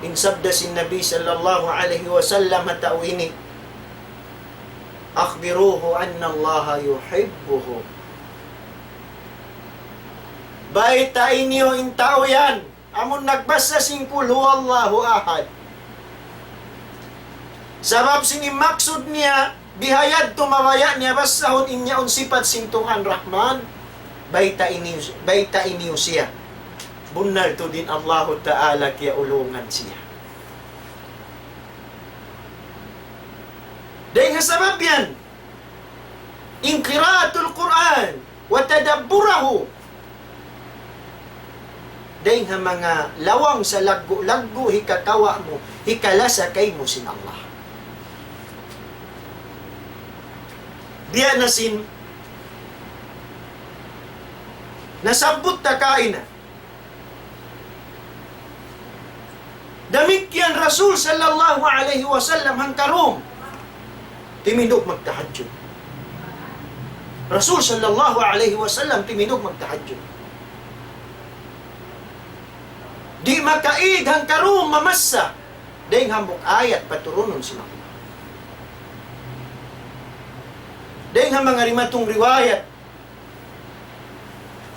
in sabda sin Nabi sallallahu alayhi wasallam ha tau ini, أخبروه أن الله يحبه. Baytai niyu in tau yan, amun nagbassa sin Qul Huwallahu Ahad. Sabab sin in maksud niya, bihayadtu mabaya' niya bassahun in yaun sipat sin Tuhan Rahman, baytai niyu, baytai niyu siya. Bunnal tuud in Allahu Ta'ala kiyaulungan siya. Dayn ha sabab yan, in qiraatul Qur'an wa tadabburahu, dayn ha manga lawang sa laggu'-laggu' hikakawa' mu, hikalasa kaymu sin Allah. Biya' na sin nasabbut ta kaina. Damikkiyan Rasul sallallahu alayhi wasallam hangkarum timindug magtahajjud. Rasul sallallahu alayhi wasallam timindug magtahajjud. Di' makaig hangkarum mamassa dayn hambuuk ayat paturunun sin Allah. Dayn ha manga dimatung riwayat,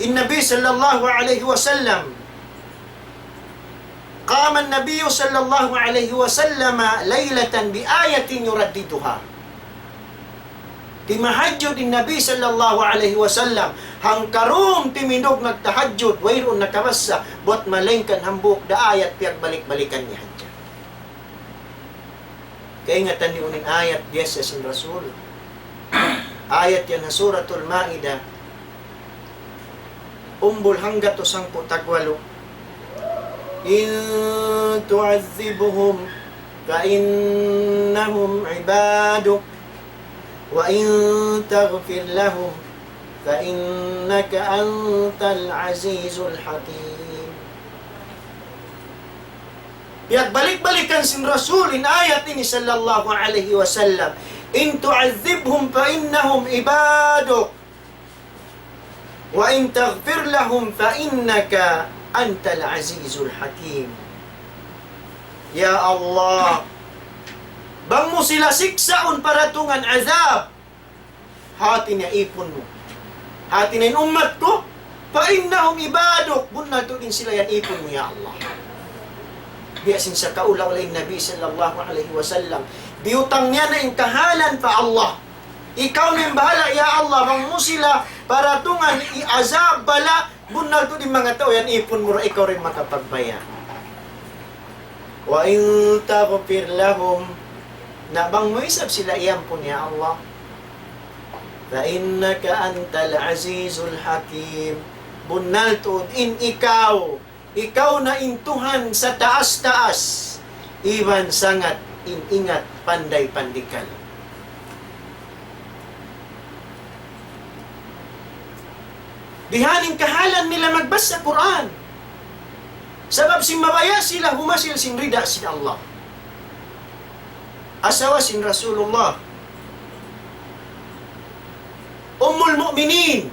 in Nabi sallallahu alayhi wasallam, قام النبي صلى الله عليه وسلم ليلة بآية يرددها. Timahajjud in Nabi sallallahu alayhi wasallam, hangkarum timindug nagtahajjud, wayruun nakabassa, buwat malaingkan hambuuk da ayat piyagbalik-balikan niya hadja. Kaingatan niyu in ayat biyassa sin Rasul. Ayat yan ha Suratul Ma'idah. Umbul hanggatus hangpu' tagwalu. إن تعذبهم فإنهم عبادك وإن تغفر لهم فإنك أنت العزيز الحكيم. Piyagbalik-balikan sin Rasul in ayat ini sallallahu alayhi wasallam. إن تعذبهم فإنهم عبادك وإن تغفر لهم فإنك أنت العزيز الحكيم. Ya Allah, bang mu sila siksaun paratungan azab, hati niya ipun mu. Hati niya in ummat ku, فإنهم عبادك, bunnal tuud in sila yan ipun mu, ya Allah. Biya' sin sakaula-ula in Nabi sallallahu alayhi wasallam. Biyutang niya na in kahalan pa Allah. Ikaw na in bahala', ya Allah, bang mu sila paratungan azab bala', bunnal tuud in manga tau yan ipun mu ra, ikaw ra in makapagbaya'. وإن تغفر لهم, na bang mu isab sila iyampun, ya Allah. فإنك أنت العزيز الحكيم. Bunnal tuud in ikaw, ikaw na in Tuhan sataas-taas, iban sangat in ingat panday pandikal. Bihan in kahalan nila magbassa Qur'an. Sabab sin mabaya' sila humasil sin rida sin Allah. Asawa sin Rasulullah, Ummul Mu'minin,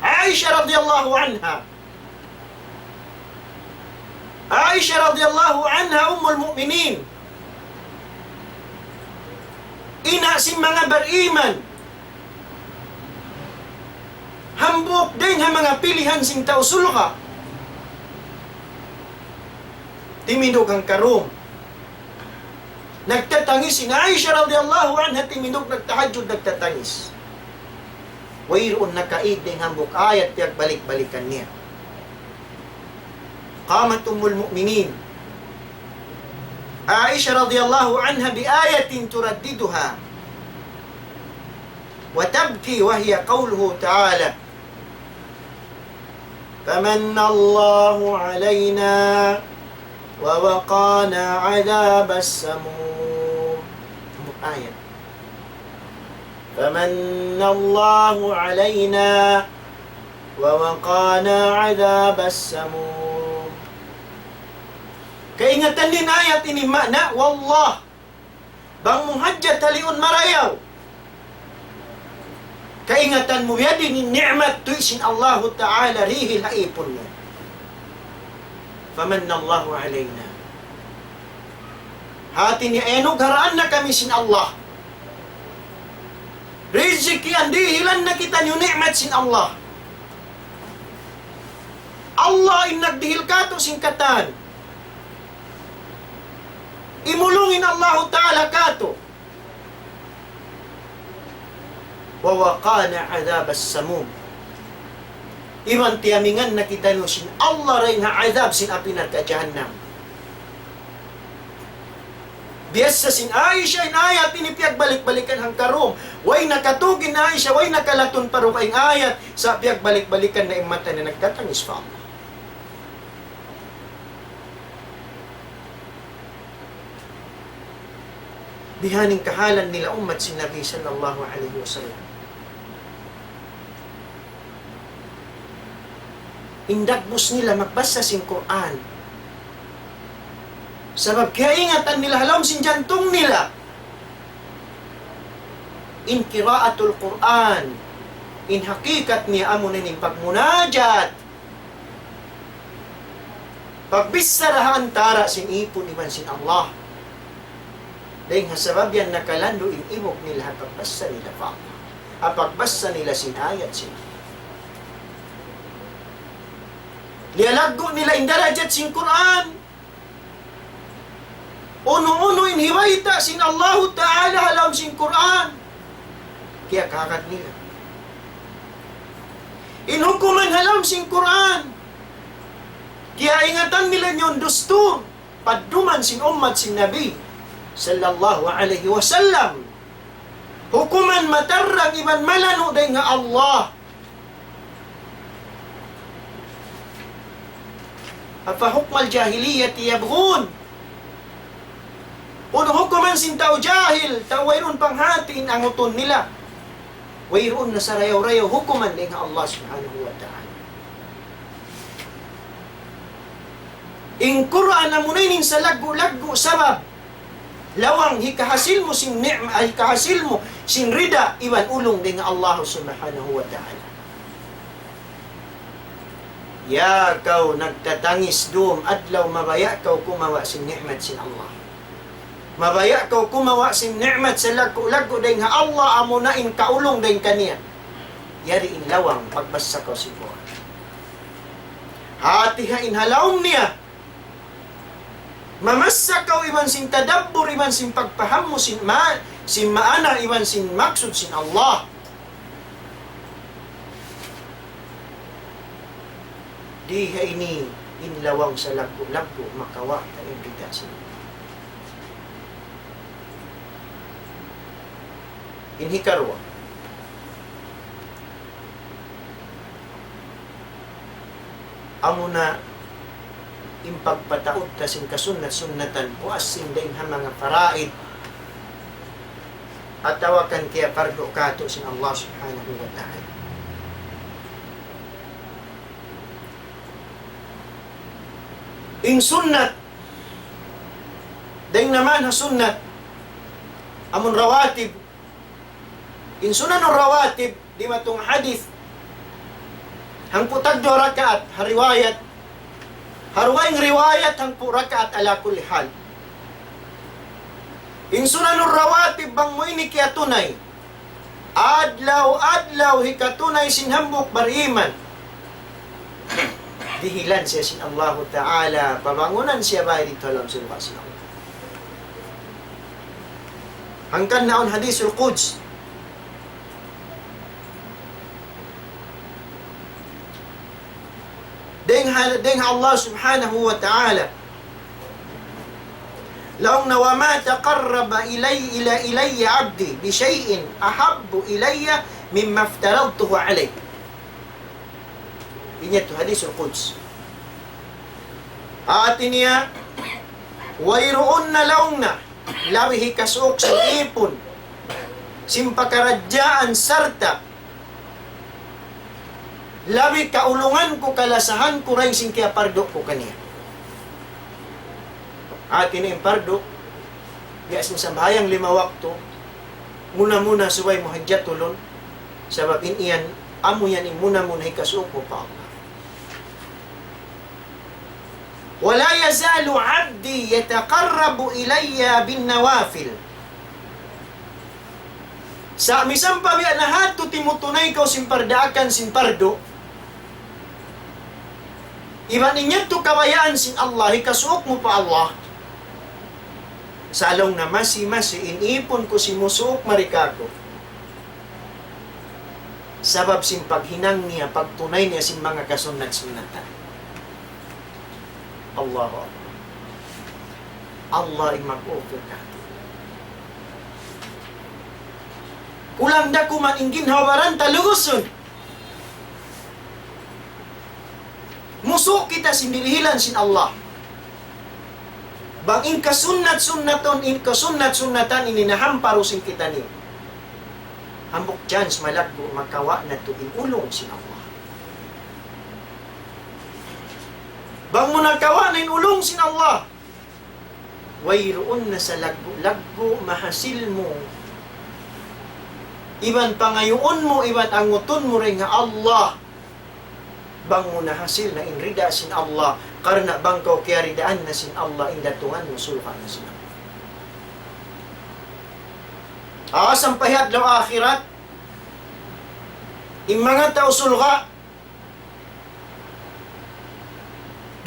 Aisha radiyallahu anha. Aisha radiyallahu anha, Ummul Mu'minin, ina' sin manga bariman, hambuuk dayn ha manga pilihan sin tau surga'. Timindug hangkarum nagtatangis in Aisha radiyallahu anha, timindug nagtahajjud nagtatangis. Wayruun nakaig dayn hambuuk ayat piyagbalik-balikan niya. قامت أم المؤمنين عائشة رضي الله عنها بآية ترددها وتبكي، وهي قوله تعالى: فمن الله علينا ووقانا عذاب السموم. Ayat. فمن الله علينا ووقانا عذاب السموم. Kaingatan niyu in ayat ini, maana, wallah, bang mu hadja taliun marayaw, kaingatan mu biya' diin in ni'mat tuud sin Allahu Ta'ala dihil ha ipun mu. فمن الله علينا. Hati niya, iyanugharaan na kami sin Allah. Rizikian, dihilan na kitaniyu ni'mat sin Allah. Allah in nagdihil kātu' sin katan. Imulung in Allahu Ta'ala kātu'. ووقانا عذاب السموم. Iban tiyamingan na kitaniyu sin Allah dayn ha adhab sin api narka' jahannam. Biyassa sin Aisha in ayat ini piyagbalik-balikan hangkarum. Way nakatug in Aisha, way nakalatun pa dugaing ayat, sa' piyagbalik-balikan na in mata niya nagtatangis pa Allah. Bihaini in kahalan nila ummat sin Nabi sallallahu alayhi wasallam. In dagbus nila magbasa sin Qur'an. Sabab kiyaingatan nila ha lawm sin jantung nila. In qiraatul Qur'an, in hakikat niya amuna in pagmunajat. Pagbichara ha antara' sin ipun iban sin Allah. Dayn ha sabab yan nakalandu' in ibug nila ha pagbasa nila pa Allah. Ha pagbasa nila sin ayat sin Allah. Liyalaggu' nila in darajat sin Qur'an. Unu-unu in hibayta' sin Allahu Ta'ala ha lawm sin Qur'an, kiyakahagad nila. In hukuman ha lawm sin Qur'an, kiyaingatan nila yan dustur, padduman sin ummat sin Nabi sallallahu alayhi wasallam. Hukuman matarrang iban malanu' dayn ha Allah. أفحكم الجاهلية يبغون. Unu hukuman sin tau jahil, tau wayruun panghati in angutun nila. Wayruun na sarayaw-rayaw hukuman dayn ha Allah Subhanahu wa Ta'ala. In Qur'an amuna ini in salaggu'-laggu' sabab lawang hikahasil mu sin ni'ma, ay, hikahasil mu sin rida iban ulung dayn ha Allah Subhanahu wa Ta'ala. Ya kaw nagtatangis dum adlaw, mabaya' kaw kumawa' sin ni'mat sin Allah. Mabaya' kaw kumawa' sin ni'mat salaggu'-laggu' dayn ha Allah, amuna in kaulung dayn kaniya. Yari in lawang, magbasa kaw sin Qur'an. Hati ha in ha lawm niya, mamassa kaw iban sin tadabbur, iban sin pagpaham mu sin ma-, sin maana, iban sin maksud sin Allah. Di ha ini in lawang salaggu'-laggu' makawa' ta in rida sin Allah. In hikaruwa, amuna in pagpataud ta sin kasunnat-sunnatan, puas sin dayn ha manga faraid, atawa kan kiyapardu kātu' sin Allah Subhanahu wa Ta'ala. In sunnat, dayn naman ha sunnat, amun rawatib, in sunanur rawatib, dimatung hadith, hangpu' tagduwa rakaat, ha riwayat, ha dugaing riwayat, hangpu' rakaat ala kulli hal. In sunanur rawatib, bang mu ini kiyatunay, adlaw-adlaw hikatunay sin hambuuk bariman, dihilan siya sin Allahu Ta'ala, pabangunan siya bay didtu ha lawm surga' sin Allah. Hangkan na awn hadisul Quds. Dayn ha, dayn ha Allah Subhanahu wa Ta'ala. Laung niya, وما تقرب إلي، إلى، إلي عبدي بشيء أحب إلي مما افترضته عليه. In yadtu hadisul Quds. Hati niya, wayruun na laung niya, labi hikasuuk sin ipun. sin pakaradjaan sarta' labi kaulungan ku, kalasahan ku dayn sin kiyapardu' ku kaniya. Hati niya in pardu', biya' sin sambahayang lima waktu, muna-muna subay mu hadja tulun, sabab in yan, amu yan in muna-muna hikasuuk mu pa Allah. ولا يزال عبدي يتقرب إلي بالنوافل. Sa' misan pa biya' na hādtu timutunay kaw sin pardaakan sin pardu', iban in yadtu kabayaan sin Allah, hikasuuk mu pa Allah, sa' laung niya masi-masi in ipun ku simusuuk mari kāku'. Sabab sin paghinang niya, pagtunay niya sin manga kasunnat-sunnatan. Allahu Akbar. Allah in mag-offer kātu'. Kulang da kuman in ginhawa-baran ta lugusun. Musu' kita sin dirihilan sin Allah. Bang in kasunnat-sunnatan, in kasunnat-sunnatan ini nahamparu sin kitaniyu, hambuuk chance malaggu' makawa' natu' in ulung sin Allah. Bang mu nakawa' na in ulung sin Allah, wayruun na salaggu'-laggu' mahasil mu iban pangayuun mu iban angutun mu dayn ha Allah. Bang mu nahasil na in rida sin Allah, karna' bang kaw kiyaridaan na sin Allah, in datungan mu surga' na sin Allah. Ah, sampay ha adlaw akhirat, in manga tau surga',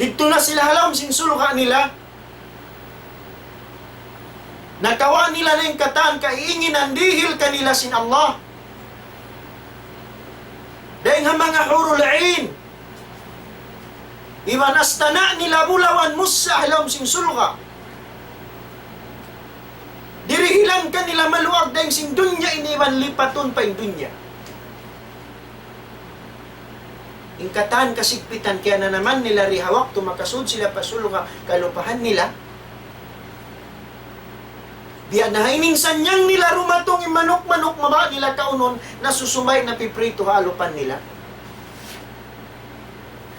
didtu na sila ha lawm sin surga' nila. Nakawa' nila na in katan kaiinginan dihil kanila sin Allah. Dayn ha manga hurul ain. Iban astana' nila bulawan mussa ha lawm sin surga'. Dirihilan kanila maluag dayn sin dunya ini iban lipatun pa in dunya. In katan kasigpitan kiyananaman nila di ha waktu makasud sila pa surga', kalupahan nila. Biya' na ha ini in sanyang nila dumatung in manuk-manuk mabaya' nila kaunun, nasusumay, napipritu ha alupan nila.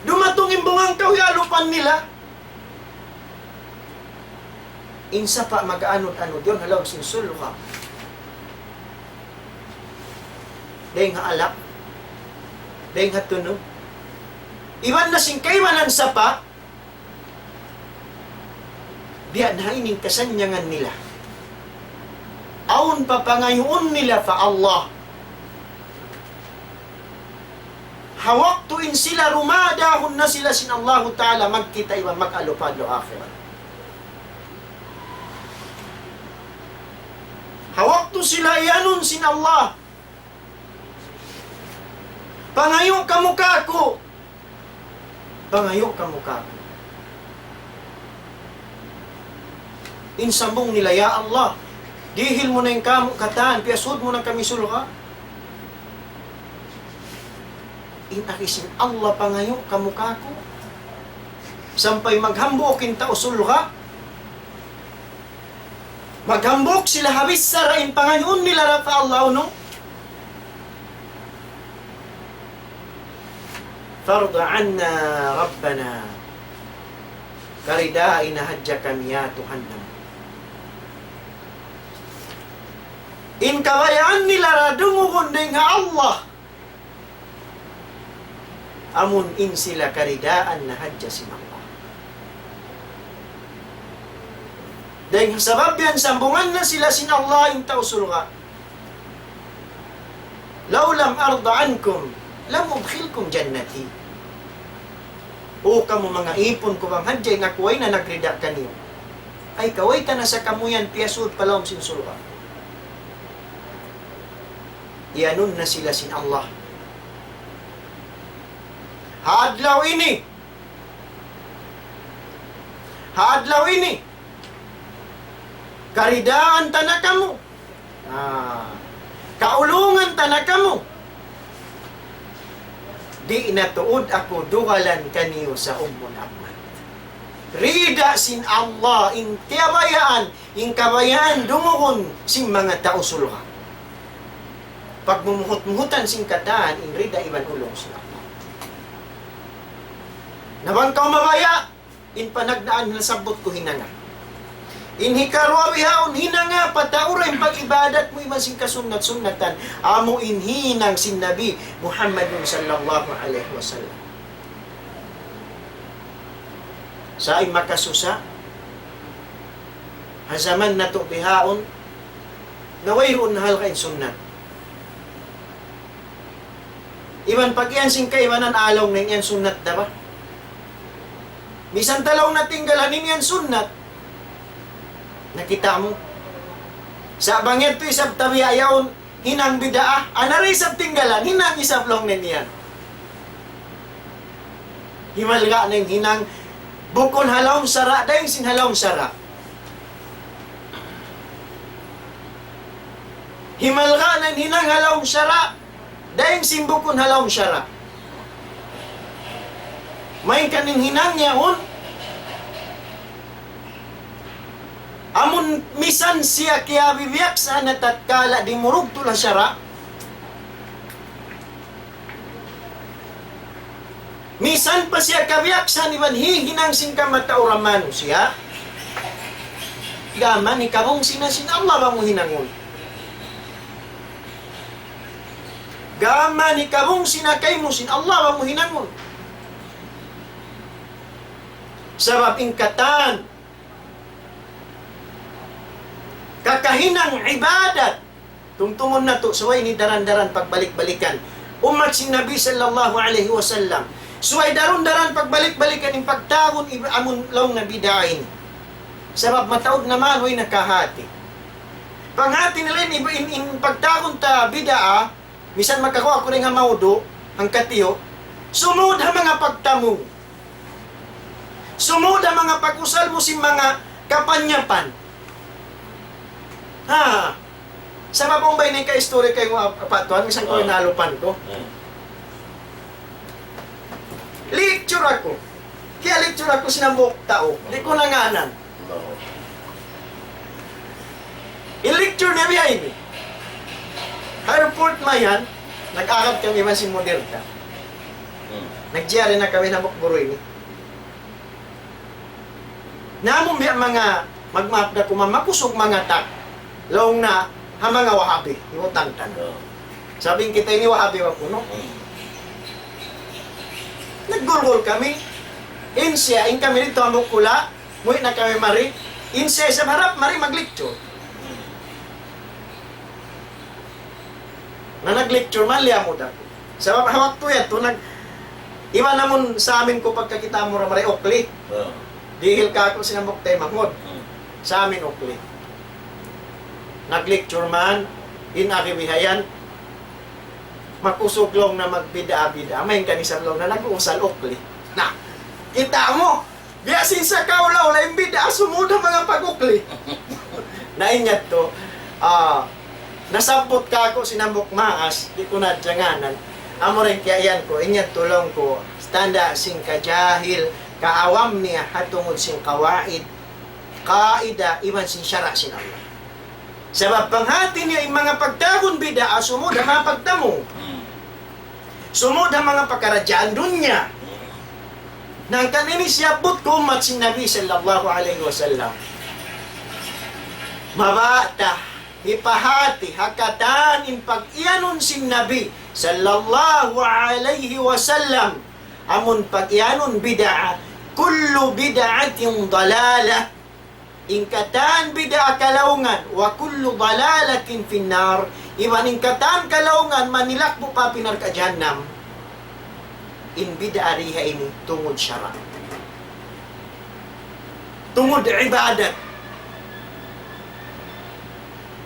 Dumatung in bungang kahuy ha alupan nila. In sapa' mag-anud-anud yan ha lawm sin surga'. Dayn ha alak, dayn ha tunug, iban na sin kaibanan sapa', biya' na ha ini in kasannyangan nila. Awn pa pangayuun nila pa Allah. Ha waktu in sila dumadahun na sila sin Allahu Ta'ala magkita' iban mag-alup ha adlaw akhirat. Ha waktu sila iyanun sin Allah, "Pangayu' kamu kāku'. Pangayu' kamu kāku'." In sambung nila, "Ya Allah, dihil mu na in kāmu' katan, piyasud mu na kami surga'." In agi sin Allah, "Pangayu' kamu kāku'." Sampay maghambuuk in tau surga'. Maghambuuk sila ha bichara in pangayuun nila pa Allah, unu? "فارض عنا ربنا." Karidaa na hadja kami, ya Tuhan namu'. In kabayaan nila ra dungugun dayn ha Allah, amun in sila karidaan na hadja sin Allah. Dayn ha sabab yan sambungan na sila sin Allah in tau surga'. "لو لم أرض عنكم لم أدخلكم جنتي." O kamu manga ipun ku, bang hadja in aku way na nagrida kaniyu, ay kawayta na sa kamu yan piyasud pa lawm sin surga'. Iyanun na sila sin Allah. Ha adlaw ini, ha adlaw ini, karidaan ta na kamu. Ah, kaulungan ta na kamu. Di' na tuud aku dugalan kaniyu sa ummun ammat. Rida sin Allah in kabayaan, in kabayaan dungugun sin manga tau surga'. Pagmumuhut-muhutan sin katan, in rida iban ulung sin Allah. Na bang kaw mabaya', in panagnaan nasabbut ku hinanga. In hikaruwa bihaun hinanga, pataura in pag-ibadat mu iban sin kasunnat-sunnatan, amu in hinang sin Nabi Muhammadun sallallahu alayhi wasallam. Sa' in makasusa, ha jaman natu' bihaun, na wayruun na halga' in sunnat. Iban pag-iyan sin kaibanan, laung na in yan sunnat da ba? Misan ta laung na tinggalan in yan sunnat. Nakita' mu? Sa' bang yadtu isab tabiya' yaun, hinang bid'ah, na di' isab tinggalan, hinang isab laung na in yan. Himalga' na in hinang bukun ha lawm sara', dayn sin ha lawm sara'. Himalga' na in hinang ha lawm sara', dayn sin bukun ha lawm sara'. Malayngkan in hinang yaun, amun misan siya kiyabibiyaksahan na tatkala dimurugtul ha sara', misan pa siya kabiyaksahan iban hihinang sin kamatauran manusiya', gām hikabungsi na sin Allah bang mu hinangun. Gām hikabungsi na kaymu sin Allah bang mu hinangun. Sabab in katan kakahinang ibadat, tumtumun natu', subay ini daran-daran pagbalik-balikan. Ummat sin Nabi sallallahu alayhi wasallam, subay daran-daran pagbalik-balikan in pagtawagun ib-, amun laung na bid'ah ini. Sabab mataud na man, way nakahati. Panghati nila in, in, in pagtawagun ta bid'ah, misan makaguwa' aku dayn ha maudu', hangkatiyu', sumud ha manga pagtamung. Sumud ha manga pag-usal mu sin manga kapanyapan. Ha. Sabab awn bay na ka-istorya kaymu, Apa' Tuan, misan kaw nalupan ku. Hmm. Lecture aku. Kiya-lecture aku sin hambuuk tau. Di' ku na ngānan. In lecture niya biya' ini. Ha airport mayan, nag-agad kami iban sin mudir ta. Hmm. Nag-jari na kami hambuuk guru ini. Na amun biya' manga, magmaap da ku, manga makusug manga tak. Laung na, ha manga Wahabi, iwutan tan. Oh. Sabab in kita ini Wahabi wa kunu'. Hmm. Naggulgul kami. In siya, in kami didtu hambuuk hula', muwi' na kami mari. In siya isab harap mari mag-lecture. Na nag-lecture man, liyamud aku. Sabab ha waktu yadtu, nag-, iban amun sa amin ku pagkakita' mu ra mari ukli. Oo. Dihil kāku' sin hambuuk taymanghud. Hmm. Sa amin ukli. Nag-lecture man, in agi bihayan, makusug laung na magbid'ah-bid'ah. Malayngkan isab laung na nag-uusal ukli. Na, kita' mu? Biya' sin sa kaulaw, lain bid'ah, sumud ha manga pag-ukli. Na in yadtu, ah, nasabbut kāku' sin hambuuk maas, di' ku na hadja ngānan. Amura in kiyaiyan ku, in yadtu laung ku, tanda' sin kajahil, kaawam niya, ha tungud sin kawaid, kaida, iban sin sara' sin Allah. Sabab panghati niya in manga pagtawagun bid'ah, sumud ha manga pagtamung. Hmm. Sumud ha manga pakaradjaan dunya. Hangkan ini siyabbut ku ummat sin Nabi sallallahu alayhi wasallam. Mabaya' ta hipahati ha katan in pag-iyanun sin Nabi sallallahu alayhi wasallam. Amun pag-iyanun bid'ah, كل بدعة ضلالة. In katan bid'ah kalaungan, وكل ضلالة في النار. Iban in katan kalaungan manilakbu' pa api narka' jahannam. In bid'ah di ha ini tungud sara'. Tungud ibadat.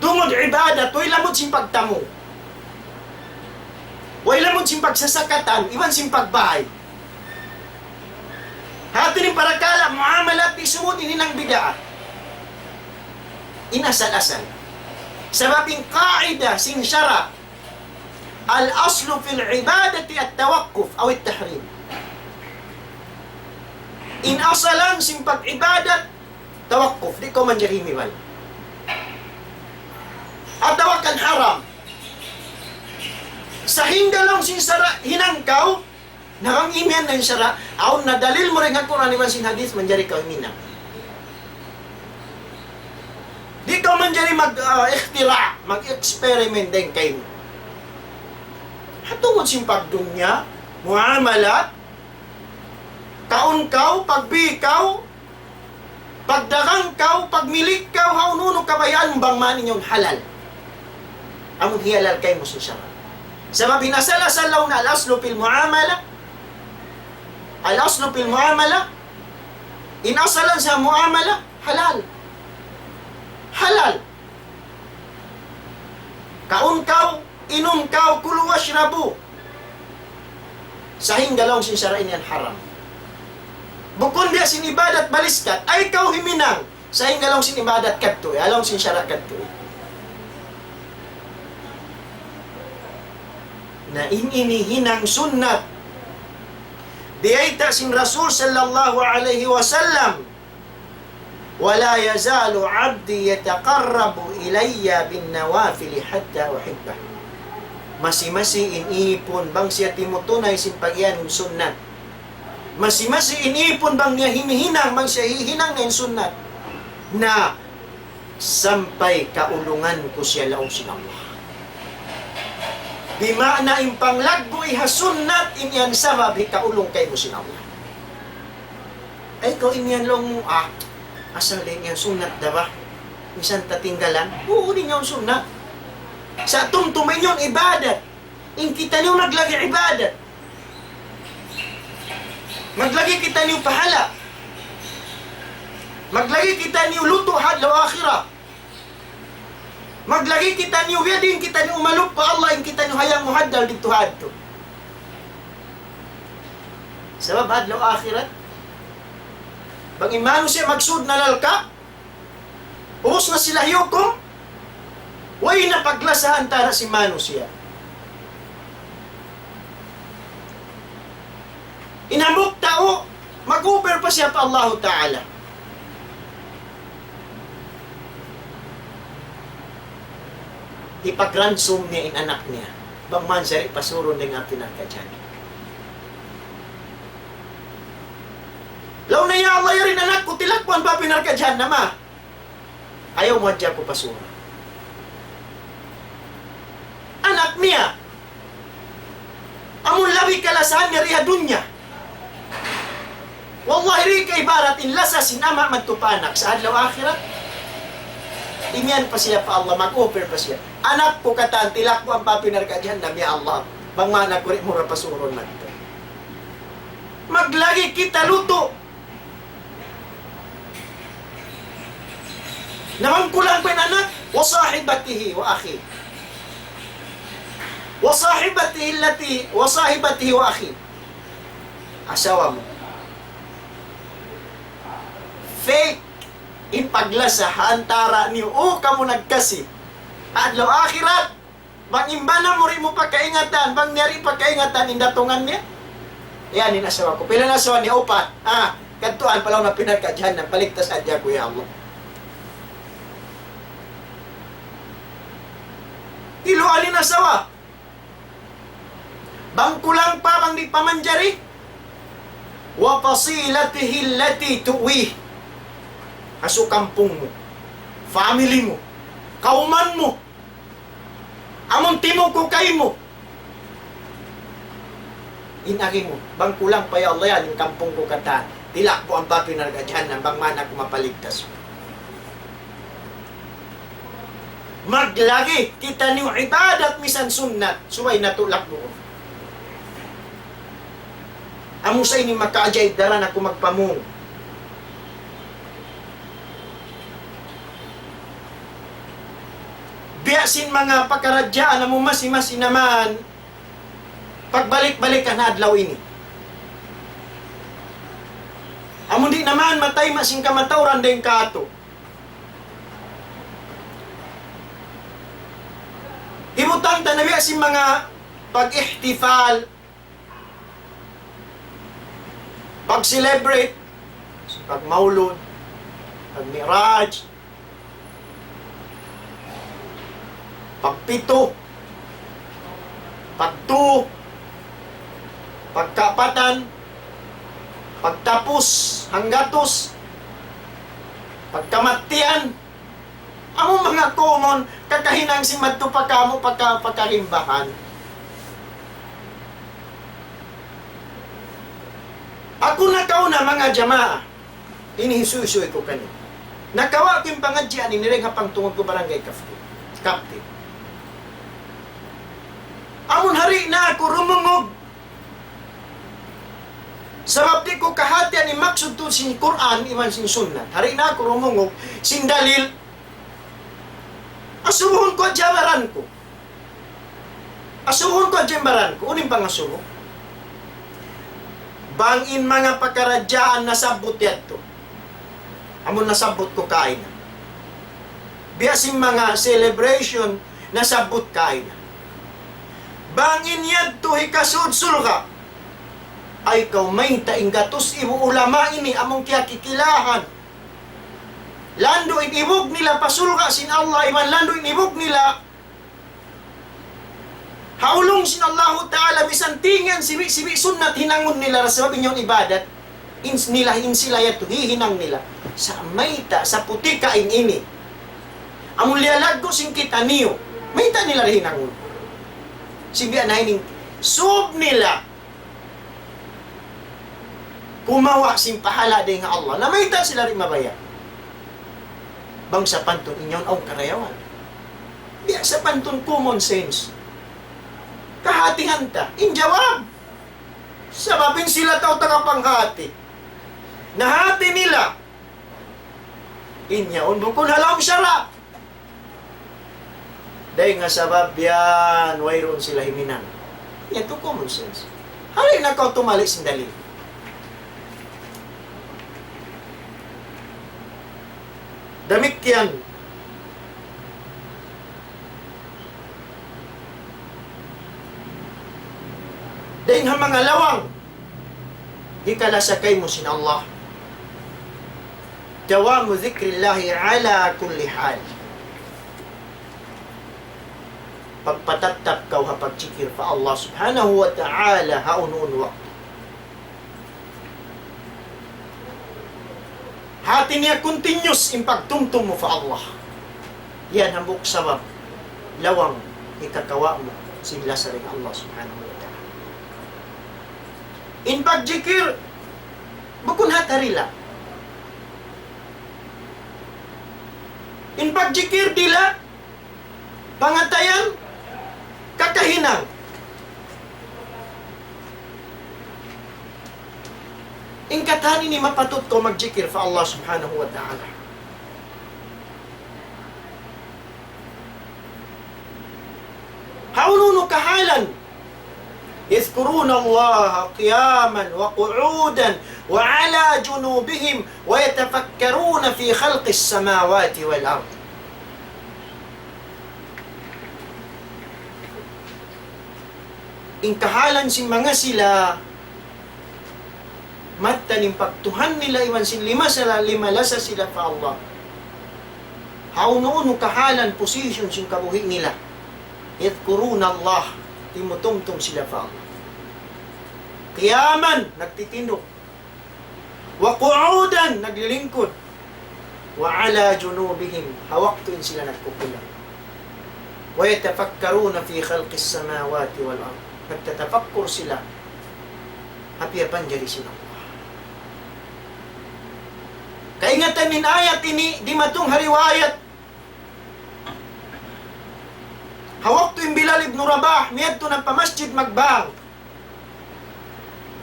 Tungud ibadat, way lamud sin pagtamung. Way lamud sin pagsasakatan, iban sin pagbay. Hati niya in parakala' muamalat di' sumud in hinang bid'ah. In asal-asal. Sabab in qaida sin sara', الأصل في العبادة التوقف أو التحريم. In asalan sin pag-ibadat, tawakkuf, di' kaw manjari himibal. Atawa kan haram. Sahingga laung sin sara', hinang kaw, na bang imiyan na in sara', awn na dalil mu dayn ha Qur'an iban sin hadith, manjari kaw himinang. Di' kaw manjari mag, ah, ikhtira', mag-experiment dayn kaymu. Ha tungud sin pagdunya, muamalat, kaun kaw, pagbi kaw, pagdagang kaw, pagmilik kaw, ha unu-unu kabayaan bang man in yaun halal. Amun hiyalal kaymu sin sara'. Sabab in asal-asal laung niya al-aslu fil muamala, al-aslu fil muamala, in asalan sa muamala, halal. Halal. Kaun kaw, inum kaw, kulu washrabu. Sahingga laung sin sara' ini yan haram. Bukun biya' sin ibadat baliskat, ay kaw himinang. Sahingga laung sin ibadat kadtu, ya, laung sin sara' kadtu. Na in ini hinang sunnat. Biyayta' sin Rasul sallallahu alayhi wasallam, ولا يزال عبدي يتقرب إلي بالنوافل حتى أحبه. Masi-masi in ipun bang siya timutunay sin pag-iyanun sunnat. Masi-masi in ipun bang niya himihinang, bang siya hihinang na in sunnat. Na sampay kaulungan ku siya laung sin Allah. Bima'na in panglaggu' ha sunnat in yan sabab hikaulung kaymu sin Allah. Ay, kaw in yan laung mu, ah, asal dayn yan sunnat da ba? Misan tatinggalan, uu, dayn yan sunnat. Sa' tumtuma in yan ibadat. In kitaniyu maglagi' ibadat. Maglagi' kitaniyu pahala'. Maglagi' kitaniyu lutu' ha adlaw akhirat. Maglagi' kitaniyu, biya' diin kitaniyu umalup pa Allah, in kitaniyu hayang muhaddal didtu ha adtu. Sabab adlaw akhirat, bang in manusiya' magsud na lalka', ubus na sila hiyukum, way na paglasa antara' sin manusiya'. In hambuuk tau, mag-offer pa siya pa Allahu Ta'ala. Hipag-ransom niya in anak niya. Bang man siya di' pasurun dayn ha api narka' jahannam. Laung niya, "Ya Allah, yari in anak ku, tilakbuan pa api narka' jahannam, ah." Ayaw mu hadja aku pasurun. Anak niya. Amun labi kalasahan niya di ha dunya. Wallahi, di' kaibarat in lasa sin ama' madtu pa anak sa' adlaw akhirat. Imiyan pa siya pa Allah, mag-offer pa siya. Anak ku katan, tilakbuan pa api narka' jahannam, ya Allah. Bang man aku di' mu ra pasurun madtu. Maglagi kita lutu'. Na bang kulang pa in anak, وصاحبته وأخيه. وصاحبته التي، وصاحبته وأخيه. Asawa mu. Fake in paglasa ha antara' niyu. O, kamu nagkasi. Adlaw akhirat, bang in bana mu di' mu pa kaingatan, bang niya di' pa kaingatan in datungan niya. Yan in asawa ku. Pila in asawa niya? Upat. Ah, kadtuan pa laung niya api narka' jahannam, paligtas hadja aku, ya Allah. Tiluan in asawa. Bang kulang pa, bang di' pa manjari. وفصيلته التي تؤويه. Asu kampung mu, family mu, kawman mu. Amun timuku' kaymu. In agi mu, bang kulang pa, ya Allah, yan in kampung ku katan. Tilakbuan pa api narka' jahannam, bang man aku mapaligtas. Maglagi kitaniyu ibadat misan sunnat, subay natu' lakbuun. Amu sa ini makaajaib, daran aku magpamung. Biya' sin manga pakaradjaan amu masi-masi naman, pagbalik-balikan ha adlaw ini. Amu di' naman matayma' sin kamatauran dayn kātu'. Hibutang ta na biya' sin manga pag-ihtifal, pag-celebrate, pag-maulud, pag-mi'raj, pagpitu. Pagtu, pagkapatan, pagtapus, hanggatus, pagkamatian, amu manga common, kakahinang sin madtu pa kamu, pagka-, pagkarimbahan. Aku nakauna manga jamaa, ini hisuy-suy ku kaniyu. Nakawa' ku in pangadjian ini dayn ha pangtungud ku barangay Captain. Captain. Amun hari na aku rumungug. Sabab di' ku kahatihan in maksud tuud sin Qur'an iban sin Sunnah. Hari na aku rumungug sin dalil. Asubuhun ku hadja in baran ku. Asubuhun ku hadja in baran ku. Unu in pangasubu? Bang in manga pakaradjaan nasabbut yadtu. Amun nasabbut ku kaina. Biya' sin manga celebration nasabbut kaina. Bang in yadtu hikasud surga'. Ay kaw mayta' in gatus ibu ulama ini amun kiyakikilahan. Landu' in ibug nila pa surga' sin Allah, iban landu' in ibug nila ha ulung sin Allahu Ta'ala, misan tingyan sibi'-sibi' sunnat hinangun nila ra sabab in yaun ibadat. In nila, in sila yadtu, hihinang nila. Sa' mayta', sa' putika in ini. Amun liyalaggu' sin kitaniyu, mayta' nila hinangun. Sin biya' na ini, sub nila. Kumawa' sin pahala' dayn ha Allah. Na mayta' sila di' mabaya'. Bang sapantun in yaun awn karayawan. Biya' sapantun common sense. Kahatihan ta. In jawab. Sabab in sila tau taga panghati. Nahati nila. In yaun bukun ha lawm sara'. Dayn ha sabab yan, wayruun sila himinang. Yadtu common sense. Hali na kaw tumali' sin dalil. Damikkiyan. Dayn ha manga lawang hikalasa kaymu sin Allah. دَوَامُ ذِكْرِ اللَّهِ عَلَى كُلِّ حَالٍ. Pagpatattap kaw ha pagjikir pa Allah Subhanahu wa Ta'ala ha unu-unu waktu. Hati niya continuous in pagtumtum mu pa Allah. Yan hambuuk sabab lawang hikakawa' mu sin lasa dayn ha Allah Subhanahu wa Ta'ala. In pagjikir, bukun ha tarila. In pagjikir dila, pangatayan, kakahinang. In katan ini mapatut kaw magjikir pa Allah Subhanahu wa Ta'ala. Ha unu-unu kahalan, يذكرون الله قياما وقعودا وعلى جنوبهم ويتفكرون في خلق السماوات والأرض. In kahalan sin manga sila, mattan in pagtuhan nila iban sin lima sila, lima lasa sila pa Allah. Ha unu-unu kahalan position sin kabuhi' nila. يذكرون الله, timutumtum sila pa Allah. قياما, nagtitindug. وقعودا, naglilingkud. وعلى جنوبهم, ha waktu in sila nagkukulang. ويتفكرون في خلق السماوات والأرض. Nagtatapakkur sila ha piyapanjari sin Allah. Kaingatan in ayat ini, dimatung ha riwayat. Ha waktu in Bilal ibn Rabah, miyadtu na pa masjid magbang.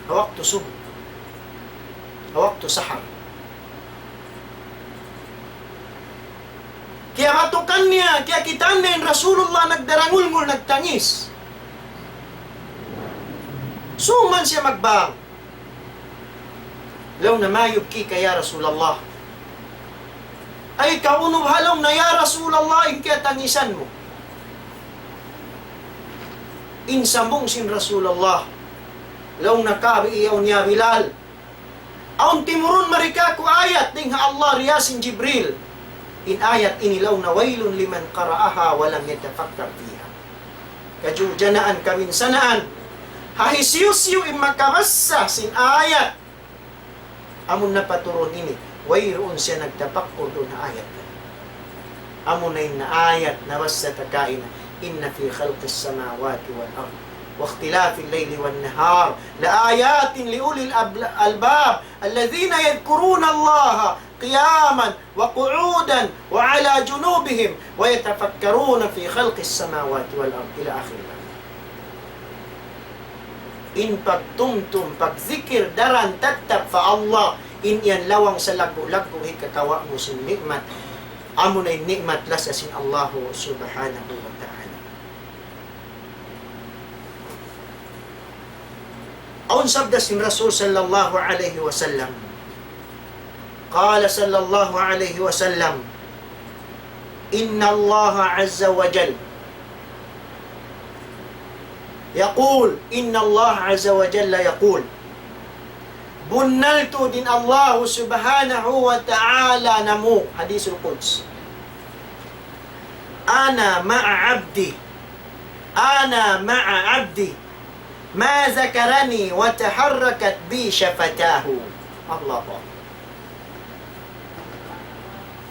Ha waktu subuh. Ha waktu sahar. Kiyabatukan niya, kiyakitaan niya in Rasulullah nagdarangulngul, nagtangis. Sūng man siya magbang. Laung niya, ما يبكيك يا رسول الله؟ Ay, kaunu baha' laung niya, ya Rasulullah, in kiyatangisan mu? In sambung sin Rasulullah, laung niya, kabi iyaun ya Bilal. Awn timurun mari kāku' ayat dayn ha Allah, riya sin Jibril. In ayat ini laung niya, ويل لمن قرأها ولم يتفكر فيها. kajujanaan, kabinsanaan. Ha hisiyu-siyu in makabassa sin ayat amun napaturun ini, wayruun siya nagtapakkur duun ha ayat. Amuna in ayat nabassa ta kaina, إن في خلق السماوات والأرض واختلاف الليل والنهار لآيات لأولي الألباب الذين يذكرون الله قياما وقعودا وعلى جنوبهم ويتفكرون في خلق السماوات والأرض إلى آخر الآية. In pagtumtum, pagzikir daran tattap pa Allah, in yan lawang sa laggu'-laggu' hikakawa' mu sin ni'mat. Amuna in ni'mat lasa sin Allahu Subhanahu wa Ta'ala. Awn sabda sin Rasul sallallahu alayhi wasallam. قال صلى الله عليه وسلم: إن الله عز وجل يقول، إن الله عز وجل يقول. Bunnal tuud in Allahu Subhanahu wa Ta'ala namung, Hadithul Quds. أنا مع عبدي، أنا مع عبدي ما ذكرني وتحركت بي شفتاه. Allahu Akbar.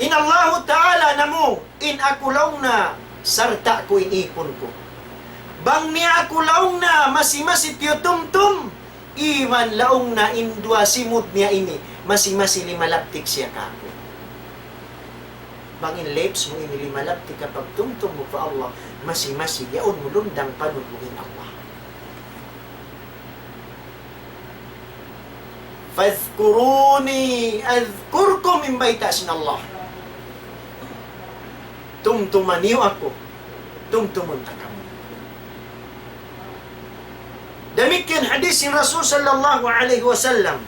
In Allahu Ta'ala namung, in aku laung niya sarta' ku in ipun ku. Bang niya aku laung niya masi-masi tiyutumtum, iban laung niya in duwa simud niya ini, masi-masi limalaptik siya kāku'. Bang in lips mu ini limalaptik ha pagtumtum mu pa Allah, masi-masi yaun mu lundang panun mu in Allah. فاذكروني أذكركم, in bayta' sin Allah. Tumtuma niyu aku, tumtumun ta kamu. Damikkiyan hadith sin Rasul sallallahu alayhi wasallam.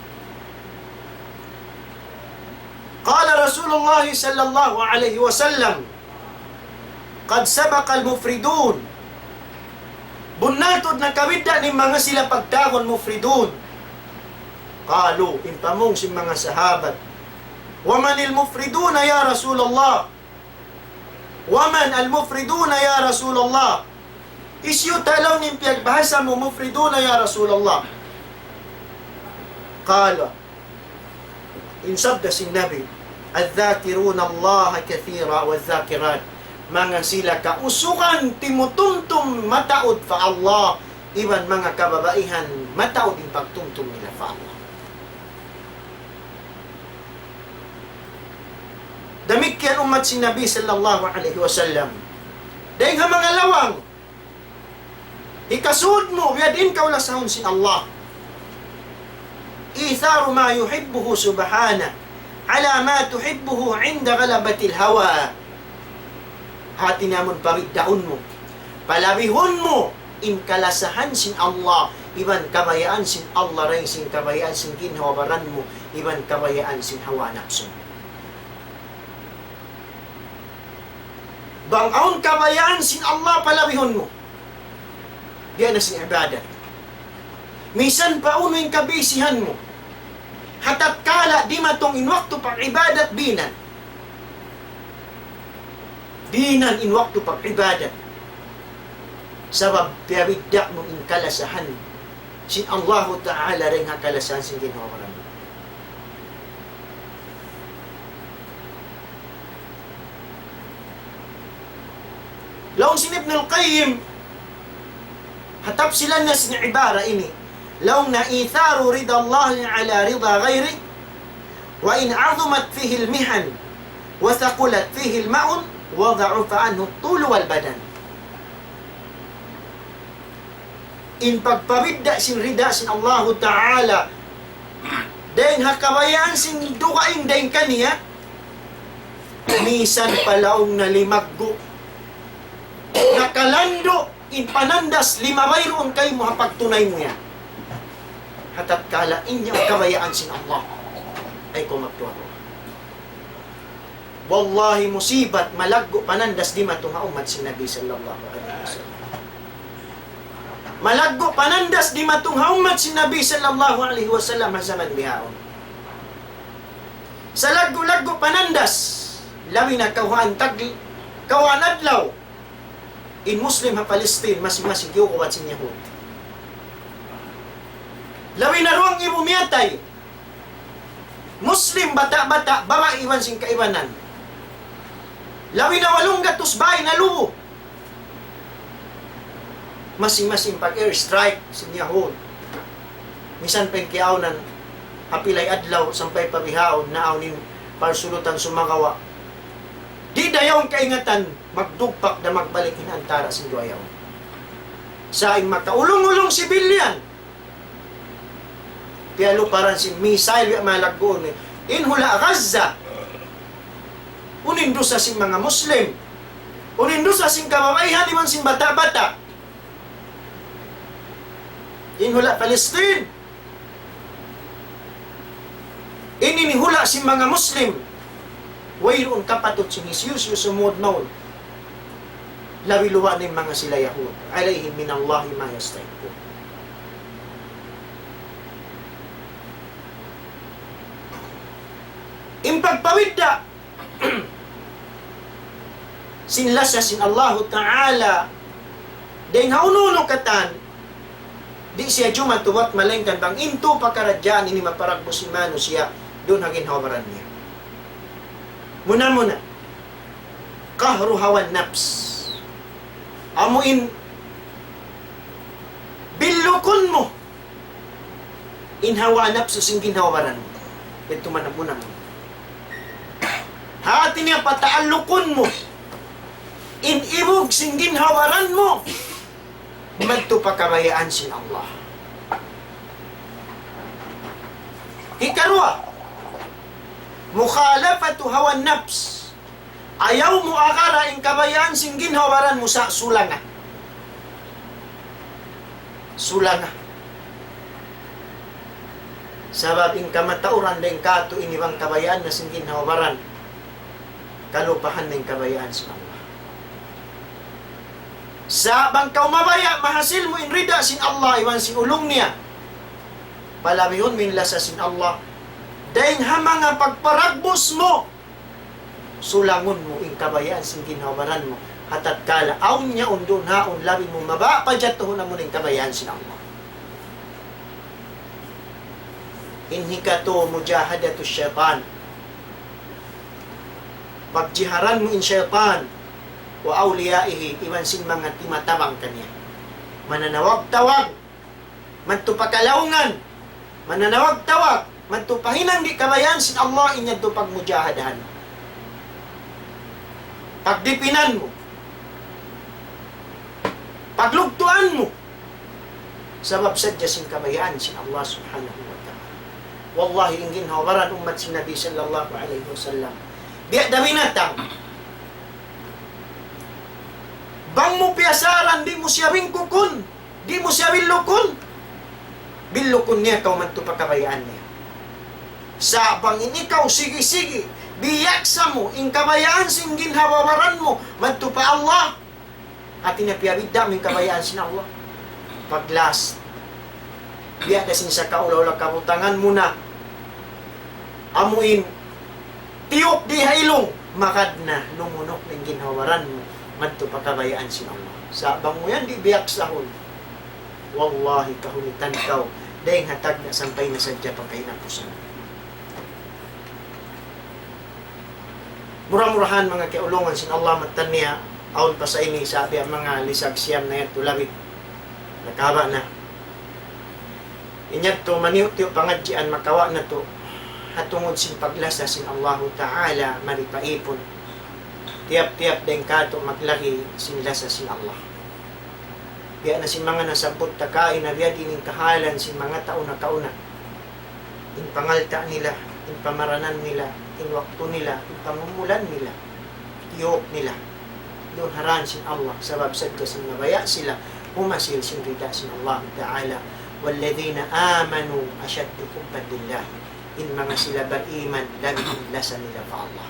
قال رسول الله صلى الله عليه وسلم: قد سبق المفردون. Bunnal tuud nakabidda' in manga sila pagtawagun mufridun. قالوا, in pamung sin manga sahabat, ومن المفردون يا رسول الله؟ ومن المفردون يا رسول الله؟ Hisiyu ta laung in piyagbahasa mu mufriduna ya Rasulullah? قال, in sabda sin Nabi, الذاكرون الله كثيرا والذاكرات. Manga sila kausugan timutumtum mataud pa Allah, iban manga kababaihan mataud in pagtumtum nila pa Allah. Damikkiyan ummat sin Nabi sallallahu alayhi wasallam. Dayng ha manga lawang, hikasud mu, biya' diin kaw lasahun sin Allah. إيثار ما يحبه سبحانه على ما تحبه عند غلبة الهوى. Hati niya amun pabiddaun mu, palabihun mu in kalasahan sin Allah, iban kabayaan sin Allah, dayn sin kabayaan sin ginhawa-baran mu, iban kabayaan sin hawa napsu mu. Bang awn kabayaan sin Allah, palabihun mu. Biya' na sin ibadat. Misan pa unu in kabisihan mu. Ha tatkala dimatung in waktu pag-ibadat, binan. Binan in waktu pag-ibadat. Sabab piyabidda' mu in kalasahan sin Allahu Ta'ala dayn ha kalasahan sin ginhawa-baran mu. Laung sin Ibnul Qayyim, ha tafsilan niya sin ibara ini, laung niya إيثار رضا الله على رضا غيره، وإن عظمت فيه المحن وثقلت فيه المؤن وضعف عنه الطول والبدن. In pagpabidda' sin rida sin Allahu Ta'ala dayn ha kabayaan sin dugaing dayn kaniya, misan pa laung niya limaggu', nakalandu' in panandas, limabay duun kaymu ha pagtunay mu yan. Ha tatkala in yan kabayaan sin Allah, ay kaw magtuwa-tuwa. Wallahi, musibat, malaggu' panandas dimatung ha ummat sin Nabi sallallahu alayhi wasallam. Malaggu' panandas dimatung ha ummat sin Nabi sallallahu alayhi wasallam ha jaman bihaun. Sa laggu'-laggu' panandas, labi na kawhaan tagli-, kawhaan adlaw. In Muslim ha Palestine, masing-masing kiyukubat sin Yahud. Labi na duwang ngibu miyatay. Muslim, bata'-bata', babai iban sin kaibanan. Labi na walung gatus bāy nalubu. Masing-masing pag-airstrike sin Yahud. Misan pa in kiyaawnan, ha pilay adlaw, sampay pa bihaun, naawn in parsulutan sumagawa'. Di' da yaun kaingatan, magdugpak da magbalik in antara' sin duwa yaun. Sa' in makaulung-ulung sibilyan, piyaluparan sin missile, biya' malagguun. In hula' Gaza, unu in dusa sin manga Muslim? Unu in dusa sin kababaihan iban sin bata'-bata'? In hula' Palestine, ini in hula' sin manga Muslim. Wayruun kapatut sin hisiyu-siyu sumud mawn. Labi luba' na in manga sila Yahud. عليهم من الله ما يستحقون. In pagpabidda' sin lasa sin Allahu Ta'ala, dayn ha unu-unu katan, di' siya jumatu bat malaingkan bang in tū pakaradjaan ini maparagbus sin manusiya' duun ha ginhawa-baran niya. Muna-muna, قهر هوى النفس. Amu in billukun mu in hawa napsu sin ginhawa-baran mu. Yadtu muna-muna. Hati niya pataallukun mu in ibug sin ginhawa-baran mu madtu pa kabayaan sin Allah. Hikaruwa, مخالفة هوى النفس. Ayaw mu agara in kabayaan sin ginhawa-baran mu, sa' sulanga. Sulanga. Sabab in kamatauran dayn kātu' ini bang kabayaan na sin ginhawa-baran, kalupahan na in kabayaan sin Allah. Sa' bang kaw mabaya', mahasil mu in rida sin Allah iban sin ulung niya. Palabihun mu in lasa sin Allah. Dayn ha manga pagparagbus mu, sulangun mu in kabayaan sin ginhawa-baran mu. Ha tatkala awn niya undun haun labi mu mabaya' pajatuhun amu in kabayaan sin Allah. In hikatū, مجاهدة الشيطان. Pagjiharan mu in saytan, وأوليائه, iban sin manga timatabang kaniya. Mananawag-tawag madtu pa kalaungan, mananawag-tawag madtu pa hinang di' kabayaan sin Allah, in yadtu pagmujahadahan. Pagdipinan mu. Paglugtuan mu. Sabab sadja sin kabayaan sin Allah Subhanahu wa Ta'ala. Wallahi, in ginhawa-baran ummat sin Nabi sallallahu alayhi wasallam, biya' da binatang. Bang mu piyasaran, di' mu siya bingkukun. Di' mu siya billukun. Billukun niya kaw madtu pa kabayaan niya. Sa' bang in ikaw sigi-sigi, biyaksa mu in kabayaan sin ginhawa-baran mu madtu pa Allah, hati niya piyabidda' mu in kabayaan sin Allah. Pag-last, biya' da sin sakaula-ula kabutangan mu na. Amu in tiyuk di ha ilung, magad na, lumunuk na in ginhawa-baran mu madtu pa kabayaan sin Allah. Sa' bang mu yan di' biyaksahun, wallahi, kahunitan kaw dayn ha tagna' sampay na sadja pa kahinapusan. Mura-murahan manga kiyaulungan sin Allah, mattan niya, awn pa sa ini sa' biya' manga lisag siyam na yadtu labi. Nakahaba' na. In yadtu, maniyu'-tiyu' pangadjian makawa' natu' ha tungud sin paglasa sin Allahu Ta'ala mari pa ipun. Tiyap-tiyap dayn kātu' maglagi' sin lasa sin Allah. Biya' na sin manga nasabbut ta kaina, biya' diin in kahalan sin manga tau nakauna. In pangalta' nila, in pamaranan nila, in waktu nila, in pangumulan nila, tiyuk nila. Duun ha dan sin Allah, sabab sadja sin mabaya' sila, humasil sin rida sin Allah Ta'ala. والذين آمنوا أشد حبا لله. In manga sila bariman, labi in lasa nila pa Allah.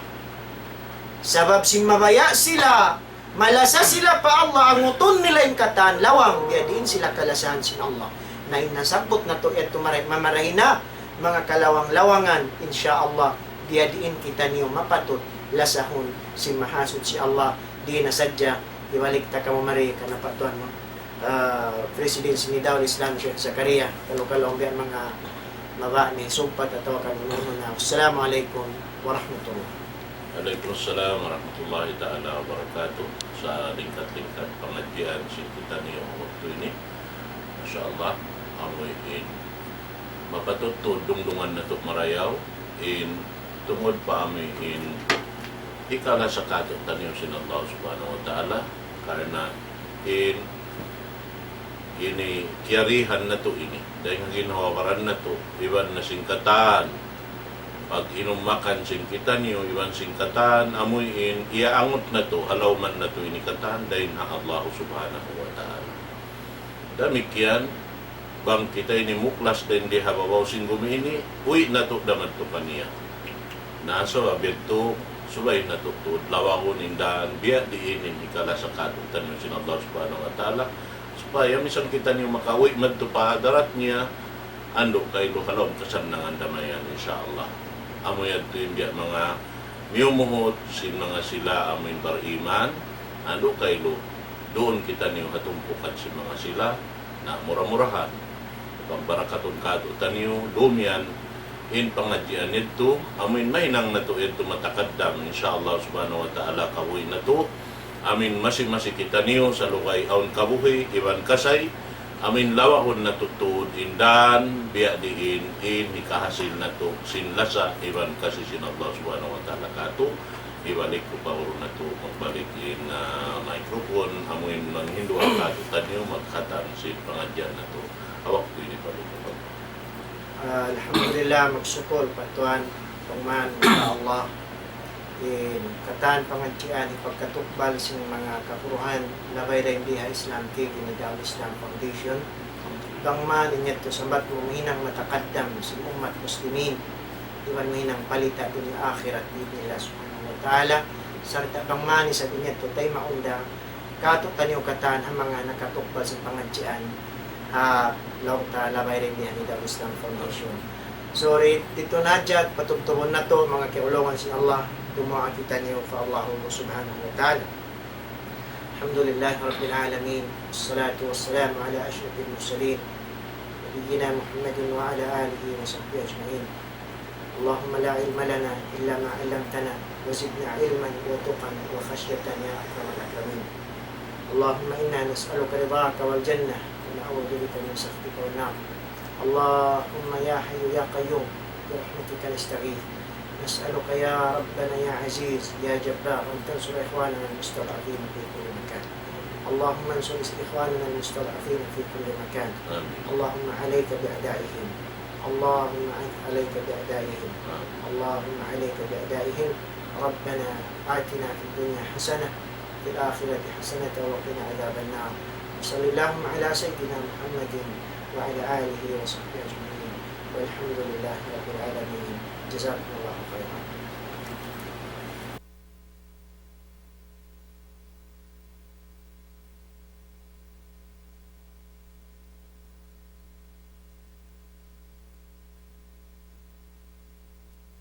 Sabab sin mabaya' sila, malasa sila pa Allah, angutun nila in katan lawang, biya' diin sila kalasahan sin Allah. Na in nasabbut natu' yadtu mara-, mamarahi na, manga kalawang-lawangan, insya Allah, biya' diin kitaniyu mapatut lasahun sin Mahasuchi Allah, di' na sadja Hibalik ta kamu mari kan apa tuan mu, ah, President sin Nidaul Islam Sheikh Zakaria, kalu-kalu biya' manga mabaya' niya sumpat atawa kan unu-unu na. Assalamu alaykum warahmatullah. Alaykum assalam warahmatullahi ta'ala wabarakatuh. Sa' lingkat-lingkat pangadjian sin kitaniyu waktu ini. Masha Allah, amu in mapatut tuud dungdungan natu' marayaw, in tungud pa amu in hikalasa kātu'niyu sin Allah Subhanahu wa Ta'ala, karna' in ini kiyarihan natu' ini, dayn ha ginhawa-baran natu', iban na sin katan, pag-inum makan sin kitaniyu, iban sin katan, amu in iyaangut natu', halawman natu' ini katan, dayn ha Allah Subhanahu wa Ta'ala. Damikkiyan, bang kita ini muklas dayn di ha babaw sin gumi ini, uwi' natu' da madtu kaniya. Na, sabab yadtu, subay natu' tuud lawagun in dān, biya' diin in hikalasa kātu'niyu sin Allah Subhanahu wa Ta'ala, supaya misan kitaniyu makauwi' madtu pa hadarat niya, andu' kailu ha lawm kasannangan damayan, insya Allah. Amu yadtu in biya' manga miyumuhut sin manga sila amu in bariman, andu' kailu duun kitaniyu ha tumpukan sin manga sila, na mura-murahan pagbarakatun kātu'niyu, dumiyan in pangadjian yadtu, amu in mahinang natu' yadtu matakaddam, insya Allah Subhanahu wa Ta'ala, kabuhi' natu', amu in masi-masi kitaniyu, salugay awn kabuhi', iban kasay, amu in lawagun natu' tuud in dān, biya' diin in hikahasil natu', sin lasa, iban kasi sin Allah Subhanahu wa Ta'ala kātu', hibalik ku pa uru natu', magbalik in, ah, microphone, amu in manghindu' kātu'niyu, magkatan sin pangadjian natu'. Ha waktu ini pa rin. Ah, alhamdulillah, magsukul pa Tuhan, pangman, ya Allah. In katan pangadjian, hipagkatukbal sin manga kaguruhan, labay dayn di ha Islam T V, Nidaul Islam Foundation. Bang man in yadtu sambat mu mahinang matakaddam sin ummat muslimin, iban mahinang palita' dunya akhirat, bi'idhnillah subhanahu wa ta'ala. Sarta' bang man isab in yadtu taymaun da, kātu'niyu katan ha manga nakatukbal sin pangadjian, ha lawm ta labay dayn di ha Nidaul Islam Foundation. So, di-, didtu na hadja, patubtubun natu', manga kiyaulungan sin Allah, dumuwaa kitaniyu pa Allah subhanahu wa ta'ala. الحمد لله رب العالمين، والصلاة والسلام على أشرف المرسلين، نبينا محمد وعلى آله وصحبه أجمعين. اللهم لا علم لنا إلا ما علمتنا، وزدنا علما وتقى وخشية يا أكرم الأكرمين. اللهم إنا نسألك رضاك والجنة، ونعوذ بك من سخطك والنار. اللهم يا حي يا قيوم، برحمتك نستغيث. نسألك يا ربنا يا عزيز يا جبار أن تنصر إخواننا المستضعفين في كل مكان. اللهم انصر إخواننا المستضعفين في كل مكان. آمين. اللهم عليك بأعدائهم. اللهم عليك بأعدائهم. آمين. اللهم عليك بأعدائهم. ربنا آتنا في الدنيا حسنة وفي الآخرة حسنة وقنا عذاب النار. وصل اللهم على سيدنا محمد وعلى آله وصحبه أجمعين. والحمد لله رب العالمين. جزاكم الله خيرا.